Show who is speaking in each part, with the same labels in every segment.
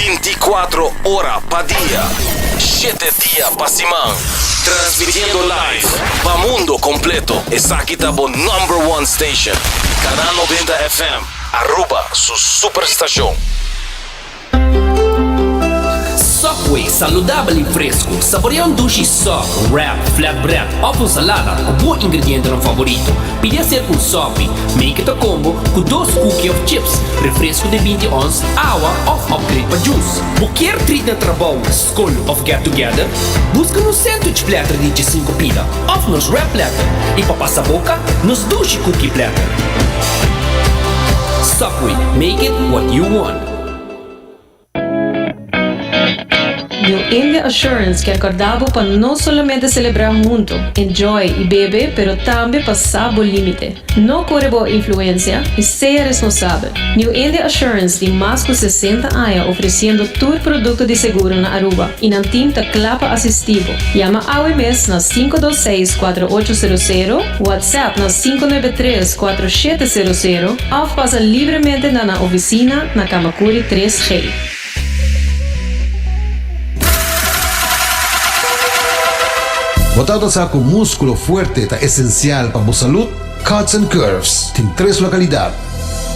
Speaker 1: Binticuatro ora pa dia, shete dia pa siman. Transmitiendo live pa mundo completo. Esaki ta bo number one station. Canal 90 FM, Aruba su superstacion.
Speaker 2: Subway, saludabel y fresco. Saborea un dushi sub, wrap, flatbread of un salada cu bo ingredientenan favorito. Pidi acerca un sopi, make it a combo cu dos cookie of chips, refresco di binti ons, awa of upgrade pa juice. Bo kier treat na trabou, scol of get together? Busca nos sandwich platter di djesinco pida of nos wrap platter y pa pasa boca, nos dushi cookie platter. Subway, make it what you want.
Speaker 3: New India Assurance kier corda bo pa no solamente celebra hunto, enjoy y bebe pero tambe pa sa bo limite. No core bo influencia y sea responsabel. New India Assurance tin mas cu 60 aña ofreciendo tur producto di seguro na Aruba y nan team ta cla pa asisti bo. Yama awe mes na 526 4800, WhatsApp na 593 4700 of pasa libremente na nan oficina na Camacuri 3G.
Speaker 4: Bo tabata sa ku múskulo fuerte ta esensial pa bo salud? Cuts and Curves tin tres lokalidat,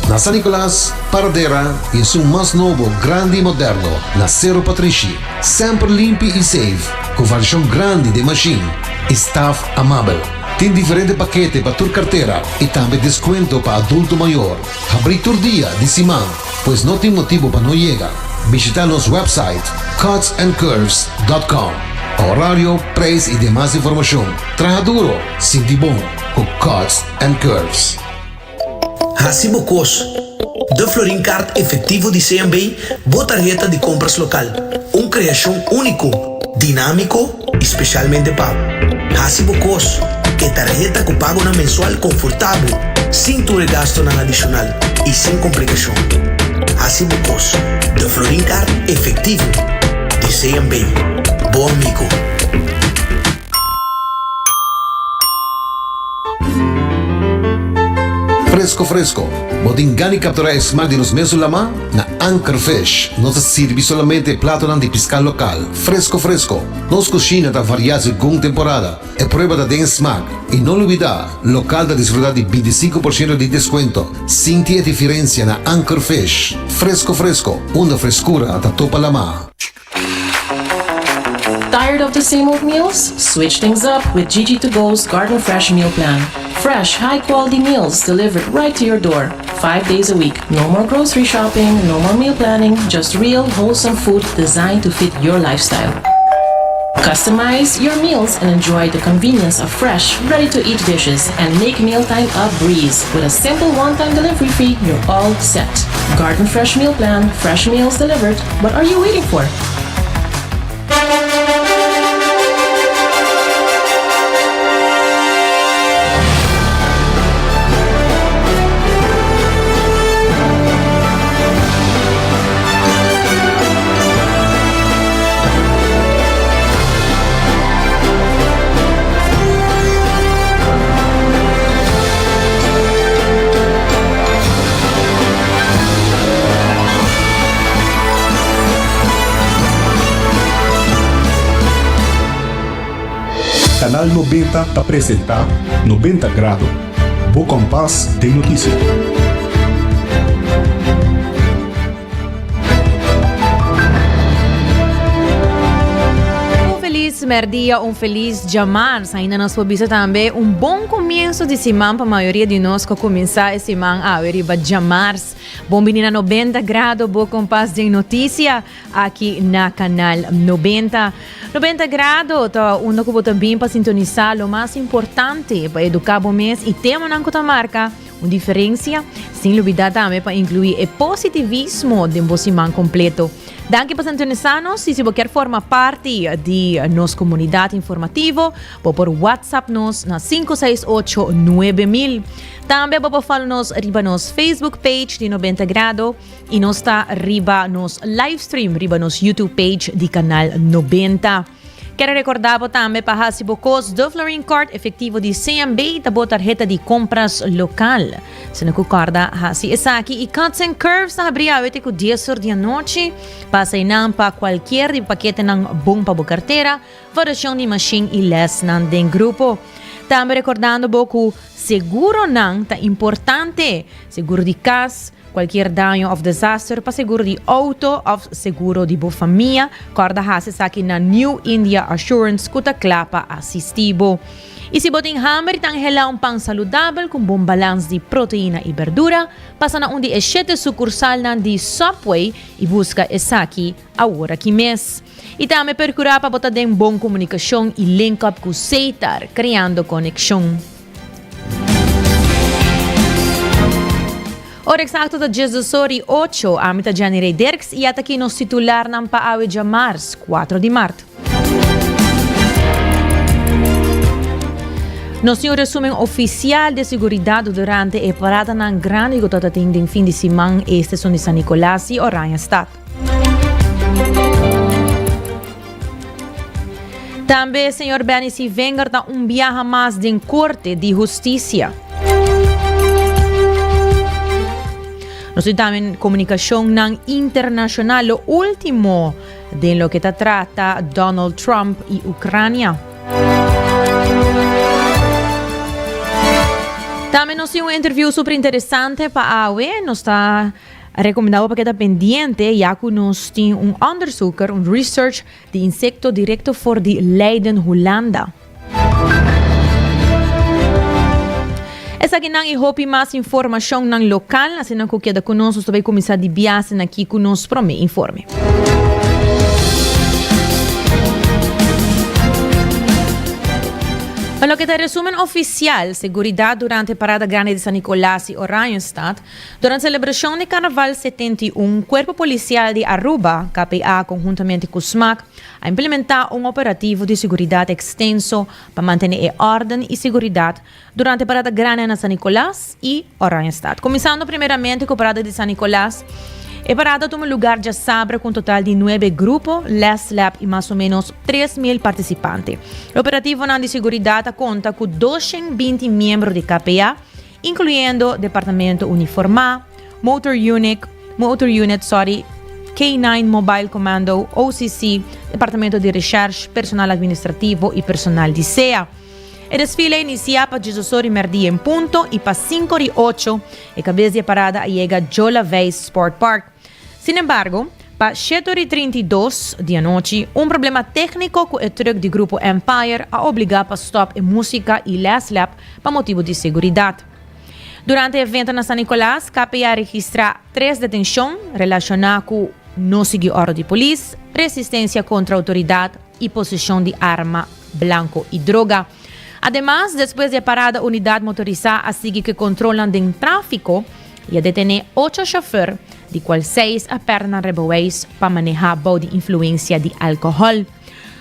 Speaker 4: na San Nicolas, Paradera i esun mas nobo, grandi i moderno na Sero Patrishi. Semper limpi i safe, ku variashon grandi den mashin i staf amabel. Tin diferente pakete pa tur kartera i tambe deskuento pa adulto mayor. Habrí tur dia di siman, pues no tin motibu pa no yega. Bishita nos website cutsandcurves.com pa horario, prijs i demas informashon. Traha duro, sinti bon ku Cuts and Curves.
Speaker 5: Hasi bo kos. De Florin Card Efectivo di CMB, bo tarheta di compras local. Un creacion unico, dinamico y specialmente pa bo. Hasi bo kos. E tarheta cu pagonan mensual confortabel, sin tur e gastonan adicional y sin complicacion. Hasi bo kos. De Florin Card Efectivo di CMB. Bo amigo.
Speaker 4: Fresco fresco, bo tin gana di captura e smaak di nos mesun lama? Na Anchor Fish nos ta sirbi solamente e platonan di pisca local, fresco fresco. Nos cushina ta varia segun temporada. E prueba ta den e smaak. Y no lubida, local ta disfruta di 25% di descuento. Sinti e diferencia na Anchor Fish. Fresco fresco, unda frescura ta topa lama.
Speaker 3: Tired of the same old meals? Switch things up with Gigi to Go's Garden Fresh Meal Plan. Fresh, high quality meals delivered right to your door, five days a week. No more grocery shopping, no more meal planning, just real, wholesome food designed to fit your lifestyle. Customize your meals and enjoy the convenience of fresh, ready to eat dishes and make mealtime a breeze. With a simple one time delivery fee, you're all set. Garden Fresh Meal Plan, fresh meals delivered. What are you waiting for?
Speaker 6: Canal 90 ta presenta 90 Grado, bo kompas den notisia.
Speaker 7: Un felis merdia, un felis djamars. Ainda nos por bisa tambe un bon comienzo di siman pa mayoria di nos cu a cuminsa e siman awe riba djamars. Bon bini na 90 Grado, bo kompas den noticia aki na Canal 90. 90 Grado ta unda cu bo ta bin pa sintonisa lo mas importante pa educa bo mes y temanan cu ta marca un diferencia, sin lubida tambe pa inclui e positivismo den bo siman completo. Danki pa sintonisa nos y si bo kier forma parti di nos comunidad informativo, bo por WhatsApp nos na 568 9000. Tambe bo por follow nos riba nos Facebook page di 90 Grado y nos ta riba nos livestream riba nos YouTube page di Canal 90. Kier recorda bo tambe pa haci bo cos De Florin Card efectivo di CMB ta bo tarheta di compras local. Sino cu corda haci esaki y Cuts and Curves ta habri awe te cu dies or di anochi. Pasa einan pa cualkier di paketenan bon pa bo cartera, variacion di machine y lesnan den grupo. Tambe recordando bo cu seguronan ta importante, seguro di cas, Cualkier daño of desaster pa seguro di auto of seguro di bo famia, corda haci esaki na New India Assurance cu ta cla pa asisti bo. Y si bo tin hamber y ta anhela un pan saludabel cu un bon balans di proteina y berdura, pasa na un di e shete sucursalnan di Subway y busca esaki awor aki mes. Y tambe percura pa bo ta den bon comunicacion y link up cu Setar, creando conexion. Ora eksakto ta diesdos or i ocho, ami ta Jenny Rey Dirks i ataki nos titularnan pa awe djamars, kuatro di mart. Nos tin un resumen ofisial di seguridat durante e paradanan grandi ku ta tin den fin di siman este son di San Nicolas i Oranjestad. Tambe señor Benny Sivenger ta un biaha mas den Corte di Husticia. Nos tin tambe comunicacionnan internacional, lo ultimo den loke ta trata Donald Trump y Ucrania. Tambe nos tin un interview super interesante pa awe. Nos ta recomenda bo pa keda pendiente ya cu nos tin un onderzoeker, un research Di insecto directo for di Leiden, Hulanda. Esakinan y hopi mas informacionnan local, asina cu keda cu nos, nos ta bay cuminsa di biaha aki cu nos prome informe. Pa loke ta resumen oficial, seguridad durante Parada Grandi di San Nicolas y Oranjestad, Durante celebracion di Carnaval 71, Cuerpo Policial di Aruba, KPA, conhuntamente cu smac, a implementa un operativo di seguridad extenso pa mantene e orden y seguridad durante Parada Grandi na San Nicolas y Oranjestad. Cuminsando primeramente cu Parada di San Nicolas, e parada a tuma lugar djasabra cu un total di nuebe grupo, les lab y mas o menos 3000 participante. E operativonan di seguridad a conta cu 220 miembro di KPA, incluyendo Departamento Uniformá, Motor Unit, Motor Unit, sorry, K-9 Mobile Commando, OCC, Departamento di Recherche, personal administrativo y personal di sea. E desfile a inicia pa diesdos or y merdia en punto y pa cinco or y ocho e cabes di e parada a yega Jola Weiss Sport Park. Sin embargo, pa shete ora i 32 di anochi, un problema tékniko ku e trùk di grupo Empire a obligá pa stòp e músika i lèslèp pa motibu di seguridat. Durante e evento na San Nicolas, KPA a registrá tres detenshon relashoná ku no sigui òrdu di polis, resistensia kontra outoridat i poseshon di arma blanko i droga. Ademas, despues di e parada unidat motorisá a sigui ku e kontrolnan den tráfiko i a detené ocho shofùr, di kual seis a pèrdè nan rebewèis pa manehá bou di influensia di alkohòl.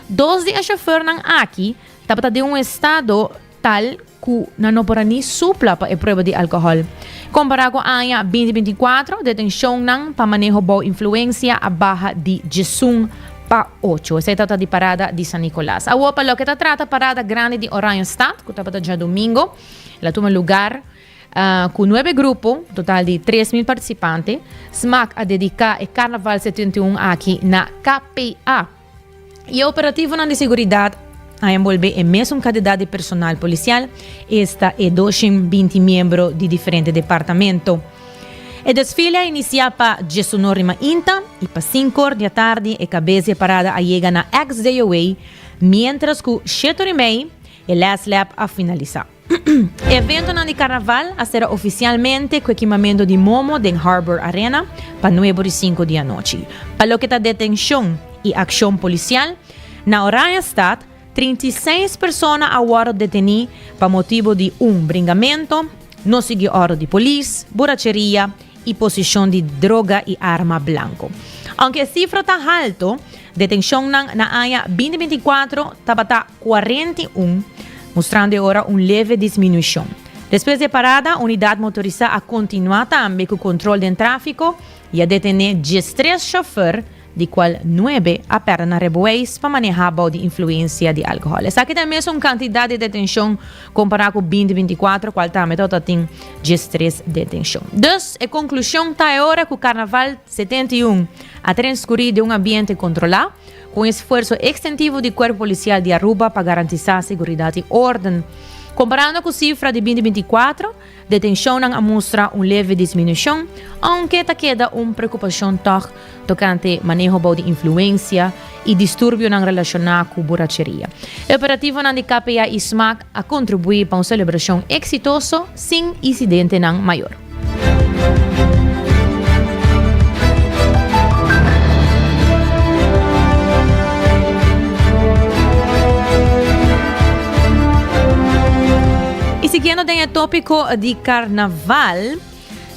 Speaker 7: Dos di e shofùrnan aki tabata den un estado tal ku nan no por a ni supla pa e prueba di alkohòl. Kompará ku aña 2024, detenshonnan pa maneho bou influensia a baha di diesun pa ocho. Esei tabata di parada di San Nicolas. Awor pa loke ta trata parada grandi di Oranjestad, ku tabata djadumingo, el a tuma lugar ku nuebe grupo, total di 3000 partisipante. Smaak a dediká e Karnaval 71 aki na KPA. I e operativonan di seguridat a enbolbé e mesun kantidat di personal polisial, esta e 220 miembro di diferente departamento. E desfile a inisiá pa diesunor di mainta i pa sinkor di atardi e kabes di e parada a yega na ex-DOA, miéntras ku shetor i mei e lèslèp a finalisá. E eventonan di karnaval a sera ofisialmente ku e kimamentu di momo den Harbor Arena pa nuebe ora i sinku di anochi. Pa loke ta detenshon i akshon polisial, na Oranjestad, 36 persona a wòrdu detení pa motibu di un bringamento, no sigui òrdu di polis, buracheria i posishon di droga i arma blanko. Ounke e sifra ta haltu, detenshonnan na aña 2024 tabata 41, mustrando e ora un leve disminushon. Despues di e parada, unidat motorisá a kontinuá tambe ku kontrol den tráfiko i a detené 13 shofèr. Di cual nuebe a perde nan rebueis pa maneha bou di influencia di alcohol. Esaki ta e mesun cantidad di detencion compara cu binti 24 cual tambe tabata tin 13 detencion. Dus e conclusion ta e ora cu Carnaval 71 a transcuri den un ambiente controla cu un esfuerzo extentivo di Cuerpo Policial di Aruba pa garantisa seguridad y orden. Comparando cu cifra di binti 24, Detenshonnan a mustra un leve disminushon, ounke ta keda un preokupashon tòg tokante maneho bou di influensia i disturbionan relashoná ku buracheria. E operativonan di KPA i smaak a kontribuí pa un selebrashon eksitoso sin insidentenan mayor. Y siguiendo den e tópico di carnaval,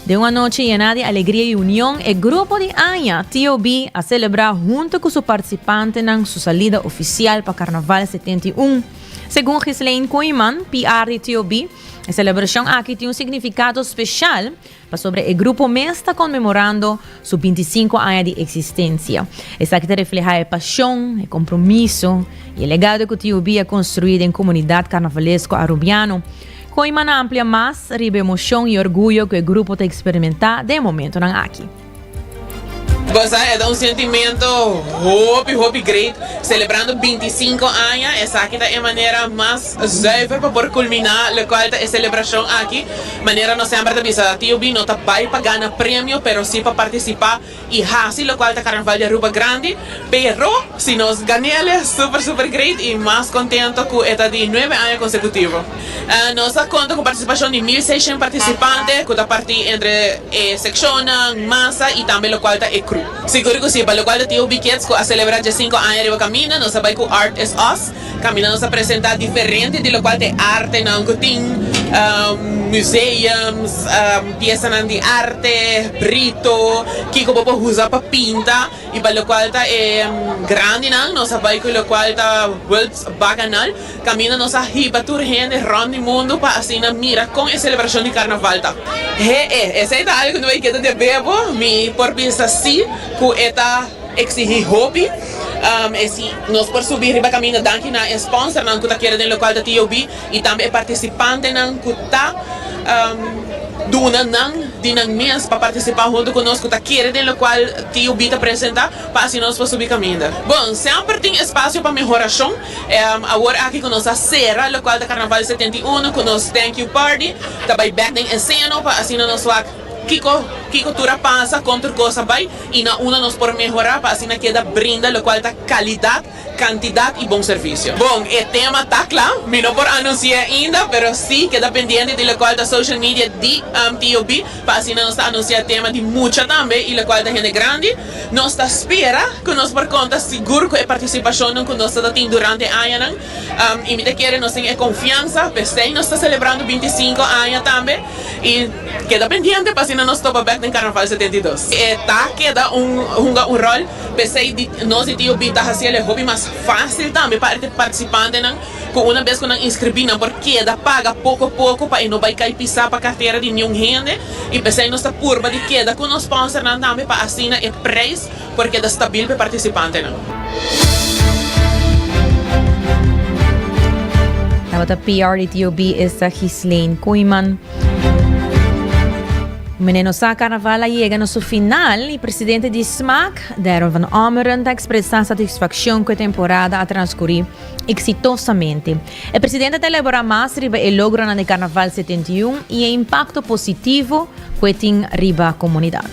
Speaker 7: den un anochi llena di alegria y union, e grupo di aña TOB a celebra hunto cu su participantenan su salida oficial pa Carnaval 71. Segun Ghislaine Kooijman, PR di TOB, e celebracion aki tin un significado special Pasobra e grupo mes ta konmemorando su bintisinko aña di eksistensia. Esaki ta reflehá e pashon, e kompromiso i e legado ku TUB a konstruí den komunidat karnavalesko arubiano. Kooijman a amplia mas riba e emoshon i orguyo ku e grupo ta eksperimentá den e momentonan aki.
Speaker 8: Goza e ta un sentimento hopi hopi great celebrando 25 aña esaki ta e manera mas zuiver pa por culmina locual ta e celebracion aki manera nos semper ta bisa TOB no ta bay pa gana premio pero si pa participa y haci locual ta Carnaval di Aruba grandi pero si nos ganele super super great y mas contento cu e ta di nuebe aña consecutivo. Nos a conta cu participacion di 1600 participante cu ta parti entre e seccionnan, masa y tambe locual ta e crew. Sigur cu si, pa locual ta TOB Kids cu a celebra diescinco aña riba caminda, nos a bay cu Art is Us. Caminda nos a presenta diferente di locual ta e artenan cu tin, museums, piesanan di arte, brito, kico bo por usa pa pinta y pa locual ta e grandinan nos a bay cu locual ta World's Bacchanal. Kaminda nos a hiba tur hende rònt di mundu pa asina mira kon e selebrashon di karnaval ta. He-e, esei ta algu ku no e keda debe bo. Mi por bisa sí ku e ta eksihí hopi. E si nos por subi riba kaminda danki na e spònsernan ku ta kere den lokual ta TOB i tambe e partisipantenan ku ta duna nan di nan mes pa partisipá huntu ku nos ku ta kere den lokual TOB ta presentá pa asina nos por subi kaminda. Bon, semper tin espasio pa mehorashon. Awor aki ku nos a sera lokual ta Karnaval 71 ku nos Thank You Party ta bai bek den eseno pa asina nos wak kiko kiko tur a pasa, kon tur kos a bai i na unda nos por mehorá pa asina keda brinda lokual ta kalidat, kantidat i bon servisio. Bon, e tema ta kla, mi no por anunsi'é ainda, pero sí keda pendiente di lokual ta social media di TOB pa asina nos ta anunsiá tema di mucha tambe i lokual ta hende grandi. Nos ta spera ku nos por konta sigur ku e partisipashonnan ku nos ta tin durante e añanan i mi ta kere nos tin e konfiansa, p'esei nos ta selebrando 25 aña tambe i keda pendiente pa asina nos topa bèk den Karnaval 72. E ta keda un hunga un ròl, p'esei di nos di TOB ta hasiel e hopi mas fásil tambe pa e partisipantenan ku una bes ku nan inskribí nan por keda paga poko poko pa e no bai kai pisá pa kartera di niun hende. I p'esei nos ta purba di keda ku nos sponsornan tambe pa asina e preis por keda stabil p'e partisipantenan.
Speaker 7: Tabata PR di TOB esta Ghislaine Kooijman. Mene nos sa carnaval a yega na su final y presidente di SMAC, Daryl van Ommeren, ta expresa satisfaccion cu e temporada a transcuri exitosamente. E presidente ta elabora mas riba e logronan di Carnaval 71 y e impacto positivo cu e tin riba comunidad.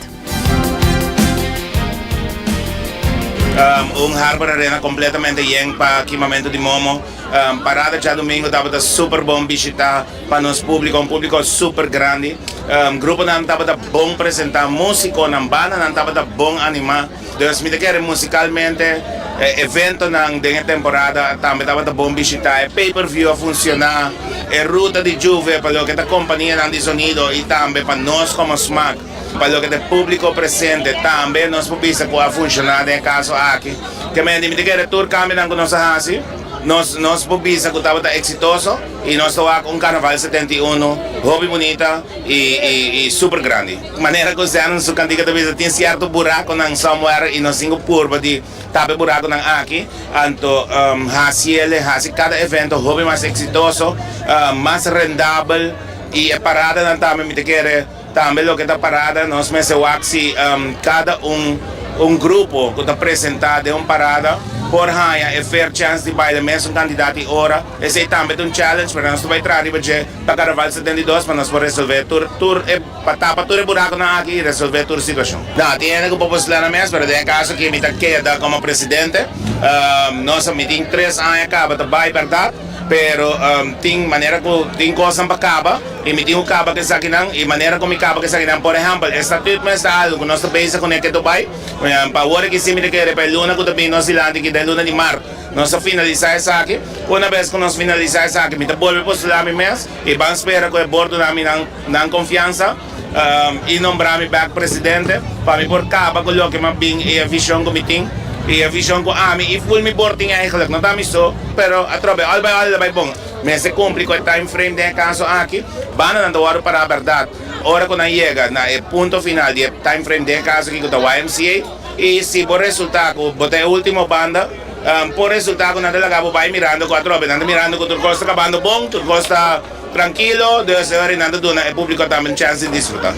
Speaker 9: Un Harbor Arena completamente yen pa kimamento di momo. Parada djadomingo tabata super bon bishita pa nos publico, un publico super grandi. Gruponan tabata bon presenta, musiconan, bandanan tabata bon anima. Dus mi ta kere musicalmente e eventonan den e temporada tambe tabata bon bishita. E pay per view a funciona, e ruta di Juve pa loke ta companianan di sonido y tambe pa nos como Smaak, pa loke ta e publico presente tambe nos por bisa cu a funciona den e caso aki. Ke mende mi ta kere tur cambionan cu nos a haci. Nos nos por bisa ku tabata eksitoso i nos ta wak un Karnaval 71 hopi bunita i i i super grandi. Manera ku Zenon su kantika ta bisa tin sierto burakonan somewhere i nos tin ku purba di tapa e burakonan aki anto hasi el hasi kada evento hopi mas eksitoso, mas rendabel i e paradanan tambe mi ta kere Tambe loke ta parada nos mester wak si kada un un grupo ku ta presenta den un parada por haña e fair chance di baila mesun kantidat di ora. Esei tambe ta un challenge pero nos ta bai traha riba dje pa Carnaval 72 pa nos por resolve tur tur e pa tapa tur e burakunan aki i resolve tur situashon. No, tin hende ku por postula nan mes pero den e kaso aki mi ta keda komo presidente. Nos mi tin tres aña kaba ta bai bèrdat pero tin manera ku tin kosnan pa kaba. I mi tin ku kaba ku esakinan, i manera ku mi kaba ku esakinan, por ehèmpel, e statüt mes ta algu ku nos ta bezig kuné ke Dubai. Pa awor aki sí mi ta kere pa e luna ku ta bini nos dilanti aki, den luna di mart, nos ta finalisá esaki. Una bes ku nos finalisá esaki, mi ta bolbe postulá mi mes i ban spera ku e bor duna mi nan nan konfiansa i nombrá mi bèk presidente pa mi por kaba ku loke mi a bin i e vishon ku mi tin i e vishon ku ami i ful mi bor tin eigentlik. No ta mi so, pero atrobe òl bai òl el a bai bon. Mester cumpli cu e time frame den e caso aki. Bandanan ta wordo para berdad ora cu nan yega na e punto final di e time frame den e caso aki cu ta YMCA. Y si bo resulta cu bo ta e ultimo banda, por resulta cu nan ta laga bo bay mirando cu atrobe. Nan ta mirando cu tur cos ta cabando bon, tur cos ta trankilo, dus e ora nan ta duna e publico tambe un chance di disfruta.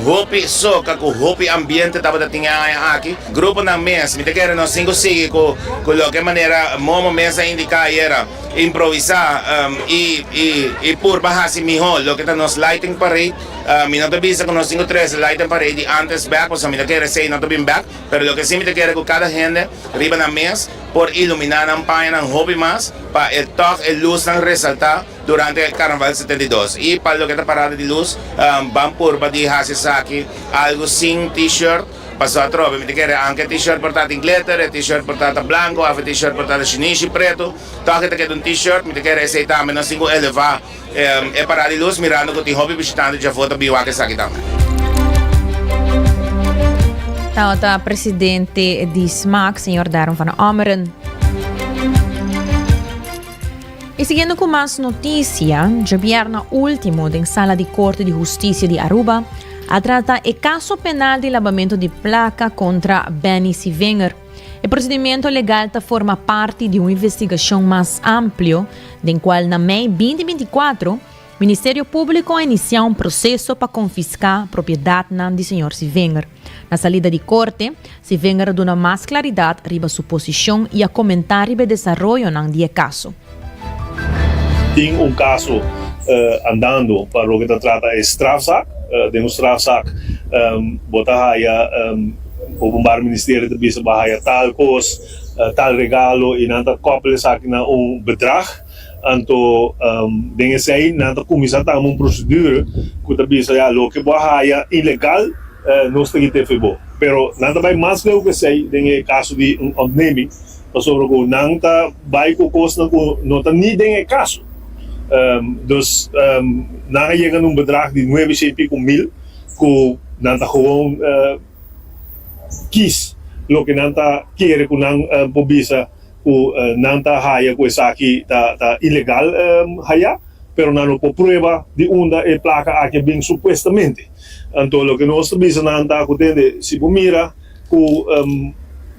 Speaker 9: Hopi soca cu hopi ambiente tabata tin e aña aki. Gruponan mes, mi ta kere nos tin cu sigui cu loke manera Momo mes a indica ayera. Improvisá i i purba hasi mihó loke ta nos lighting parade. Mi no ta bisa ku nos tin ku trese lighting parade di ántes bèk pasobra mi ta kere esei no ta bin bèk, pero loke sí mi ta kere ku kada hende riba nan mes por iluminá nan pañanan hopi mas pa e tòg e lusnan resaltá durante e Karnaval 72. I pa loke ta parada di lus ban purba di hasi esaki algu sin t-shirt. Paso atrobe mi ta kere anke e t-shirt por ta tin glitter, e t-shirt por ta ta blanco of e t-shirt por ta ta shinishi preto. Toch e ta keda un t-shirt, mi ta kere esey tambe nos tin cu eleva e parada di luz mirando cu tin hopi bishitante djafo ta bin wak esaki tambe.
Speaker 7: Tabata presidente di smaak, señor Darren van Ommeren. Y siguiendo cu mas noticia, djabierna ultimo den sala di Corte di Husticia di Aruba a trata e caso penal di labamento di placa contra Benny Sivinger. E procedimento legal ta forma parti di un investigacion mas amplio den cual na mei binti 24 Ministerio Públiko a inisiá un proseso pa konfiská propiedatnan di señor Sivinger. Na salida di korte, Sivinger a duna mas klaridat riba su posishon i a komentá riba e desaroyonan di e kaso.
Speaker 10: Tin un kaso andando pa loke ta trata e strafzaak. Den un strafzaak bo ta haya Openbaar Ministerie ta bisa bo a haya tal kos, tal regalo i nan ta koppel esaki na un bedrag. Anto den esei nan ta kuminsá tama un prosedura ku ta bisa ya loke bo a haya ilegal nos ta kita efe bo. Pero nan ta bai mas leu ku esei den e kaso di un ontneming pasobra ku nan ta bai ku kosnan ku no ta ni den e kaso. Dus nan a yega na un bedrag di nuebe shen i piko mil ku nan ta gewoon kis loke nan ta kere ku nan por bisa. ku nan ta haya ku esaki ta ta ilegal haya, pero nan no por prueba di unda e plaka aki a bin supuestamente. Anto loke nos ta bisa nan ta ku tende si bo mira ku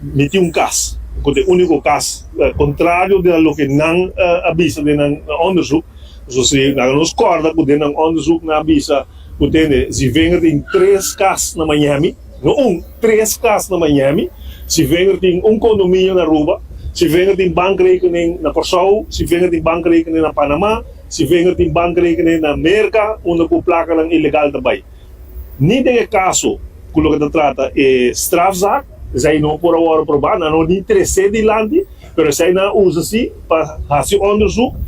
Speaker 10: mi tin un kas, ku ta e uniko kas, kontrario di loke nan a bisa den nan onderzoek, so si laga nos kòrda ku den nan onderzoek nan a bisa ku tende Zivinger tin tres kas na Miami, No un, tres kas na Miami, si Wenger tin un kondominio na Aruba, si Wenger tin bankrekening na Kòrsou, si Wenger tin bankrekening na Panama, si Wenger tin bankrekening na Merka unda ku plakanan ilegal ta bai. Ni den e kaso ku loke ta trata e strafzaak, esei no por a wòrdu probá, nan no ni tres'é dilanti, pero esei nan a usa si pa hasi òndersuk,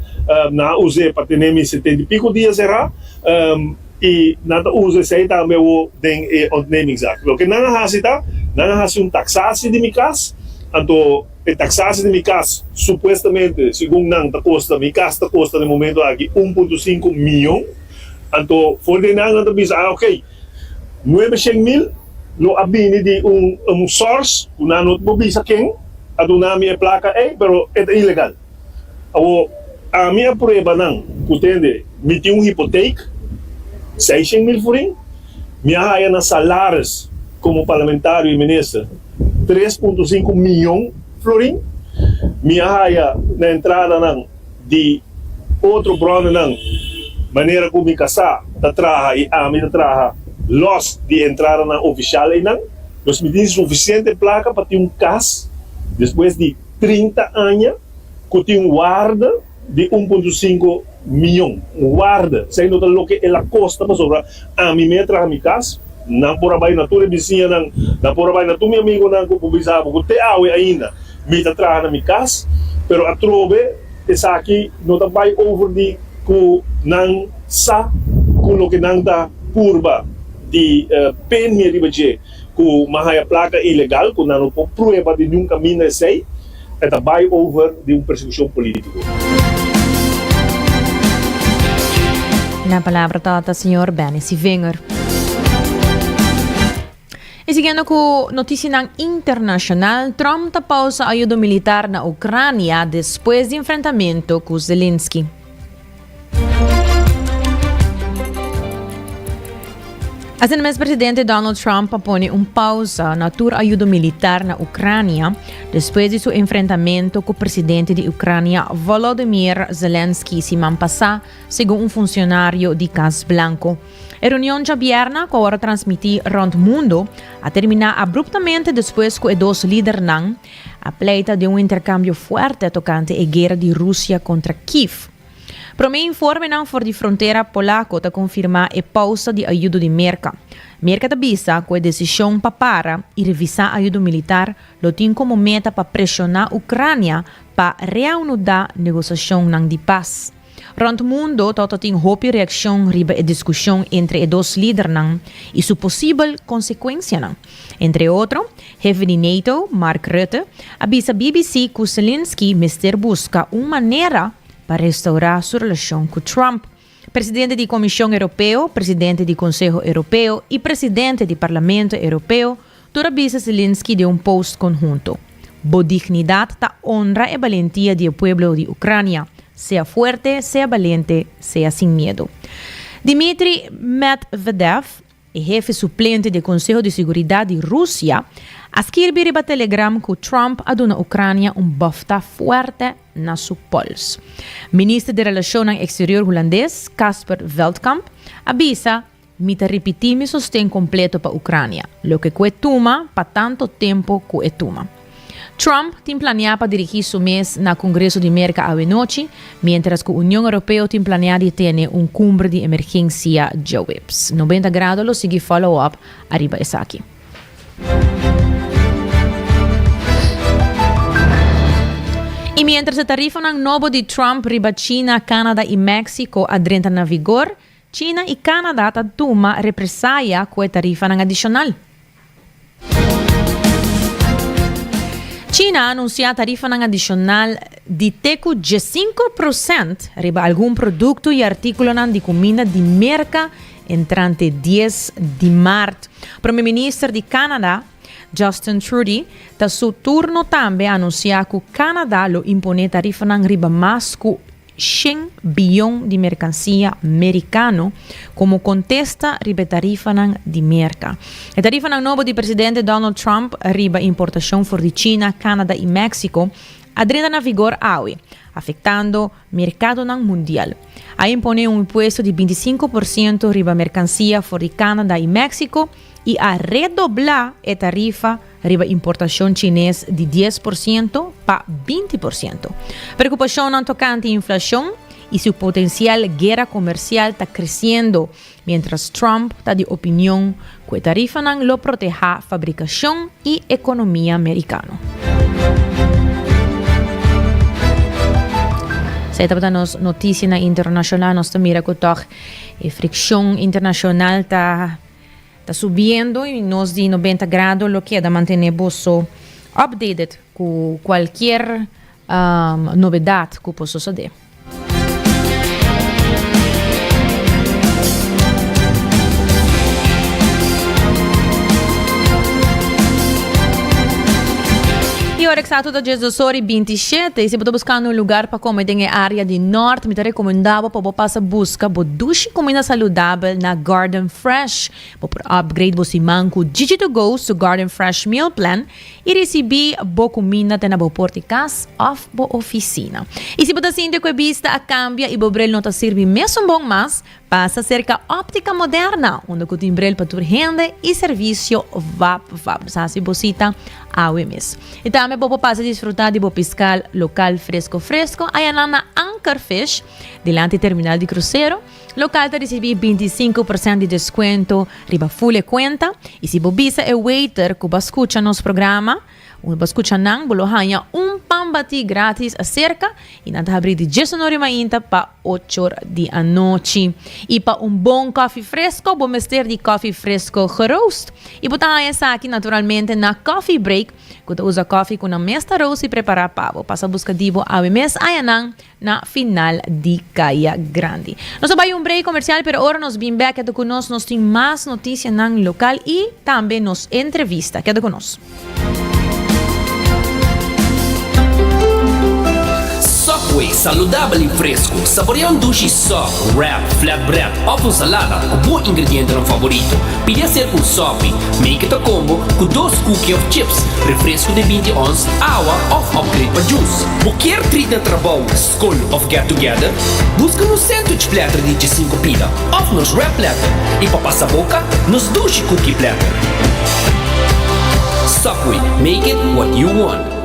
Speaker 10: nan a us'é pa tene mi setenta i piko dia será. I nan ta usa esei tambe awor den e ontnemingszaak. Loke nan a hasi ta, nan a hasi un taksatie di mi kas, anto e taksatie di mi kas supuestamente, segun nan, ta kosta, mi kas ta kosta na e momento aki un punto sinku mion. Anto for di nan nan ta bisa, ah ok, nuebe shen mil lo a bini di un un source ku nan no por bisa ken a duna mi e plaka ei, pero e ta ilegal. Awor, ami a prueba nan ku tende mi tin un hipoteek, 600.000 florin, mi a haya na salaris komo parlamentario i minister 3.5 miyon florin, mi a haya na entradanan di otro bronnan manera ku mi kasá ta traha i ami ta traha lòs di entradanan ofishal einan. Nos mi tin sufisiente plaka pa tin un kas despues di 30 aña ku tin un warda di 1.5 miyon. Un warda, esei no ta loke el a kosta pasobra ami mi a traha mi kas, nan por a bai na tur e bisiñanan, nan por a bai na tur mi amigonan ku por bisa bo ku te awe ainda mi ta traha na mi kas, pero atrobe esaki no ta bai over di ku nan sa ku loke nan ta purba di pen mi riba dje ku mi a haya plaka ilegal ku nan no por prueba di niun kaminda esei, e ta bai over di un persekushon politiko.
Speaker 7: Na palabra ta señor Benny Sivinger. Y siguiendo cu noticianan internacional, Trump ta pausa ayudo militar na Ucrania despues di enfrentamento cu Zelensky. Asina mes presidente Donald Trump a pone un pausa na tur ayudo militar na Ucrania despues di su enfrentamento cu presidente di Ucrania Volodymyr Zelensky siman pasa, segun un funcionario di Cas Blanco. E reunion djabièrna, ku awor a transmití rònt mundu, a terminá abruptamente despues ku e dos lidernan a pleita den un interkambio fuerte tokante e guera di Rusia kontra Kiev. Promé informenan for di frontera polako ta konfirmá e pousa di ayudo di Merka. Merka ta bisa ku e desishon pa para i revisá ayudo militar lo tin komo meta pa preshoná Ukrania pa reanudá negosiashonnan di pas. Rond mundo ta tin hopi reaccion riba e discusion entre e dos lidernan y su posibel consecuencianan. Entre otro, hefe di NATO, Mark Rutte, a bisa BBC cu Zelensky mester busca un manera pa restaura su relacion cu Trump. Presidente di Comision Europeo, presidente di Conseho Europeo y presidente di Parlamento Europeo Tur a bisa Zelensky den un post conhunto, Bo dignidad ta honra e balentia di e pueblo di Ucrania. Sea fuerte, sea balente, sea sin miedo. Dmitry Medvedev, e hefe suplente di e Conseho di Siguridad di Rusia, a skirbi riba Telegram cu Trump a duna Ucrania un bofta fuerte na su pols. Minister di Relacionnan Exterior Hulandes, Casper Veldkamp, a bisa Mi ta ripití mi sosten kompleto pa Ukrania, loke ku e tuma pa tanto tempu ku e tuma. Trump tin planeá pa dirigí su mes na Kongreso di Merka awenochi, miéntras ku Union Europeo tin planeá di tene un kumbre di emergensia djaweps. 90 Grado lo sigui follow up ariba esaki. I miéntras e tarifanan nobo di Trump riba China, Canada i Mexico a drenta na vigor, China i Canada ta tuma represaya ku e tarifanan adishonal. China a anunsiá tarifanan adishonal di te ku diesinko prosènt riba algun produkto i artíkulonan di kuminda di Merka entrante dies di mart. Prome Minister di Canada, Justin Trudeau, ta su turno tambe a anunsiá ku Canada lo imponé tarifanan riba mas ku shen biyon di merkansia merikano komo kontesta riba e tarifanan di Merka. E tarifanan nobo di presidente Donald Trump riba importashon for di China, Canada i Mexico a drenta na vigor awe, afektando merkadonan mundial. A imponé un impuesto di 25% riba merkansia for di Canada i Mexico i a redoblá e tarifa riba importashon chines di 10% pa 20%. Preokupashonnan tokante inflashon i su potensial guera komersial ta kresiendo, miéntras Trump ta di opinion ku e tarifanan lo protehá fabrikashon i ekonomia merikano. Esei tabata nos notisianan internashonal. Nos ta mira ku tòg e frikshon internashonal ta. Ta subiendo y nos di 90 Grado lo keda mantene boso updated cu cualkier novedad cu por sosode. ora eksakto ta 12 or i 27 i si bo ta buskando un lugar pa kome den e área di nòrt mi ta rekomendá bo pa bo pasa buska bo dushi kumida saludabel na Garden Fresh. Bo por upgrade bo siman ku Gigi to Go su Garden Fresh Meal Plan i risibí bo kuminda te na bo port di kas òf bo ofisina. I si bo ta sinti ku e bista a kambia i bo bril no ta sirbi mesun bon mas, pasa serka Óptica Moderna, unda ku tin bril pa tur hende i servisio vap vap. Nos hasi bo sita awe mes. I tambe bo por pasa disfrutá di bo piskal lokal fresko fresko ayanan na Anchor Fish, dilanti terminal di krusero. Lokal ta risibí 25% di deskuento riba full e kuenta i si bo bisa e waiter ku bo a skucha nos programa, unda bo a skucha nan, bo lo haña un pan batí gratis aserka i nan ta habrí di diesunor di mainta pa ochor di anochi. I pa un bon kòfi fresko bo mester di kòfi fresko geroost i bo ta haña esaki naturalmente na Coffee Break ku ta usa kòfi ku nan mes ta roast i prepará pa bo. Pasa buska di bo awe mes aña nan Na final di Kaya Grandi. Nos a bai un break comercial pero ora nos bin bek keda cu nos, nos tin mas noticianan local y tambe nos entrevista. Keda cu nos.
Speaker 2: Subway, saludabel y fresco. Saborea un dushi sub, wrap, flatbread of un salada cu bo ingredientenan favorito. Pidi hacer un sopi, make it a combo cu dos cookie of chips, refresco di binti ons, awa of upgrade pa juice. Bo kier treat na trabou, skol of get together? Buska nos sandwich platter di djesinku pida of nos wrap platter i pa pasa boka, nos dushi cookie platter. Subway, make it what you want.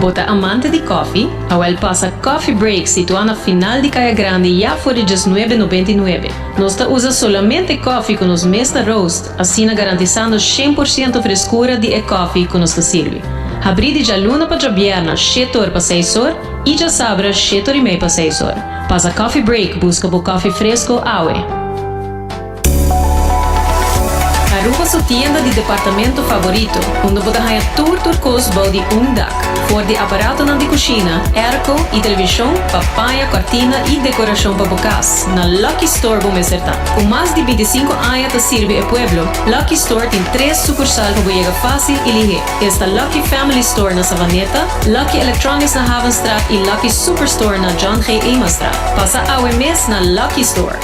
Speaker 3: Bo ta amante di koffie? Awel pasa Coffee Break situá na final di Kaya Grandi ya for di djesnuebe nobenta i nuebe. Nos ta usa solamente koffie ku nos mes ta roast, asina garantisando shen por siento freskura di e koffie ku nos ta sirbi. Habrí di djaluna pa djabièrna shete or pa seis or i djasabra shete or i mei pa seis or. Pasa Coffee Break buska bo koffie fresko awe! Aruba su tienda di departamento favorito, unda bo ta haña tur tur kos bou di un dak. For di aparatonan di kushina, airco i televishon pa paña, kòrtina i dekorashon pa bo kas, na Lucky Store bo mester ta. Ku mas di bintisinku aña ta sirbi e pueblo, Lucky Store tin tres sukursal pa bo yega fásil i lihé. Esta Lucky Family Store na Savaneta, Lucky Electronics na Havenstraat i Lucky Superstore na John G. Emastraat. Pasa awe mes na Lucky Store!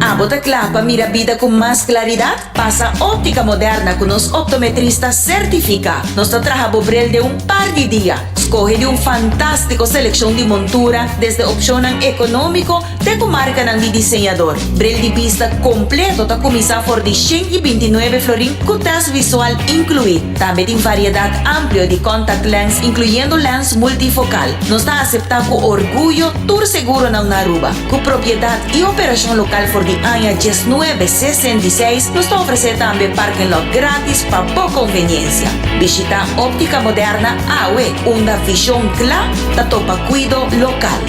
Speaker 11: Abo ta kla pa mira bida ku mas klaridat? Pasa Óptica Moderna ku nos optometrista sertifiká. Nos ta traha bo bril den un par di dia. Skohe di un fantástiko selekshon di montura, desde opshonnan ekonómiko te ku markanan di diseñador. Bril di bista kompleto ta kuminsá for di 129 florin ku tèst visual inkluí. Tambe tin variedat amplio di contact lens inkluyendo lens multifokal. Nos ta aseptá ku orguyo tur seguronan na Aruba. Ku propiedat i operashon lokal for di aña diesnuebe sesenta i seis, nos ta ofresé tambe parking lot grátis pa bo konveniensia. Bishitá Óptica Moderna awe, unda vishon kla ta topa kuido lokal.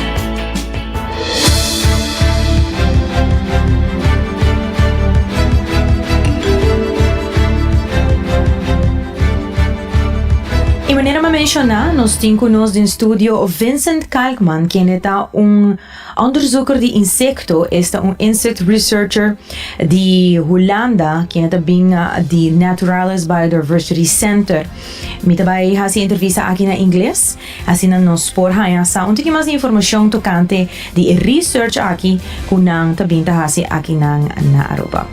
Speaker 7: I manera mi a menshoná, nos tin ku nos den studio Vincent Kalkman, kende ta un onderzoeker di insekto, esta un insect researcher di Hulanda, kende ta bin di Naturalis Biodiversity Center. Mi ta bai hasi e entrevista aki na ingles, asina nos por haña sa un tiki mas di informashon tokante di e research aki ku nan ta bin ta hasi akinan na Aruba.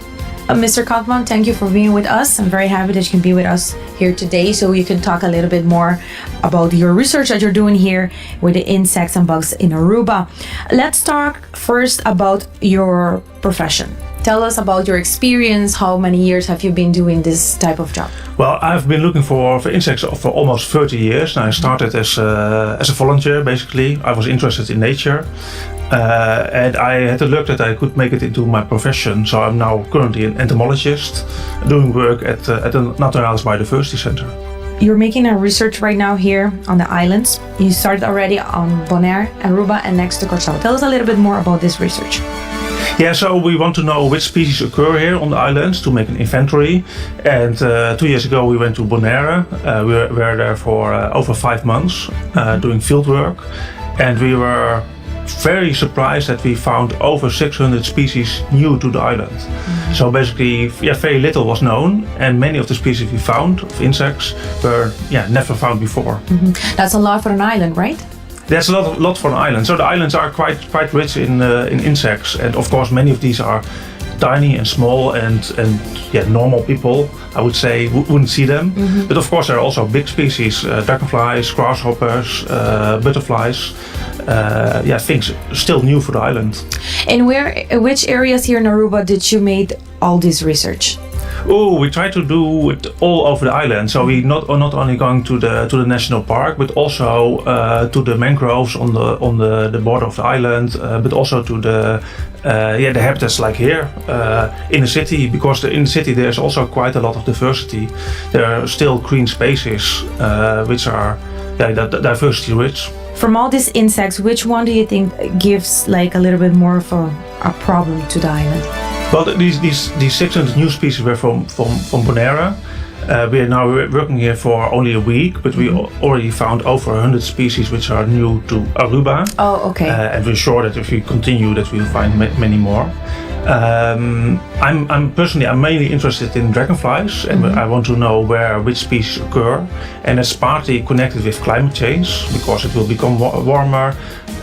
Speaker 7: Mister Kalkman, thank you for being with us. I'm very happy that you can be with us here today so you can talk a little bit more about your research that you're doing here with the insects and bugs in Aruba. Let's talk first about your profession. Tell us about your experience. How many years have you been doing this type of job?
Speaker 12: Well, I've been looking for, for insects for almost 30 years. And I started as a, as a volunteer, basically. I was interested in nature. Uh, and I had the luck that I could make it into my profession. So I'm now currently an entomologist doing work at, uh, at the Naturalis Biodiversity Center.
Speaker 7: You're making a research right now here on the islands. You started already on Bonaire, Aruba, and next to Curaçao. Tell us a little bit more about this research.
Speaker 12: Yeah, so we want to know which species occur here on the islands to make an inventory. And uh, two years ago we went to Bonaire. Uh, we, were, we were there for uh, over five months uh, doing field work. And we were very surprised that we found over 600 species new to the island. Mm-hmm. So basically, yeah, very little was known, and many of the species we found of insects were yeah never found before.
Speaker 7: Mm-hmm. That's a lot for an island, right?
Speaker 12: That's a lot, lot for an island. So the islands are quite quite rich in uh, in insects, and of course many of these are tiny and small and and yeah normal people I would say wouldn't see them. Mm -hmm. But of course there are also big species, uh, dragonflies, grasshoppers, uh, butterflies. Uh, yeah, things still new for the island.
Speaker 13: And where, which areas here in Aruba did you make all this research?
Speaker 12: Oh, we try to do it all over the island. So we not not only going to the to the national park, but also uh, to the mangroves on the on the, the border of the island, uh, but also to the uh, yeah the habitats like here uh, in the city. Because the, in the city there's also quite a lot of diversity. There are still green spaces uh, which are yeah, diversity rich.
Speaker 13: From all these insects, which one do you think gives like a little bit more of a, a problem to the island?
Speaker 12: Well, these these these 600 new species were from from from Bonaire. Uh, we are now working here for only a week, but we mm-hmm. already found over 100 species which are new to Aruba.
Speaker 13: Oh, okay.
Speaker 12: Uh, and we're sure that if we continue, that we'll find ma many more. Um, I'm, I'm personally I'm mainly interested in dragonflies, and mm-hmm. I want to know where which species occur, and it's partly connected with climate change because it will become wa warmer,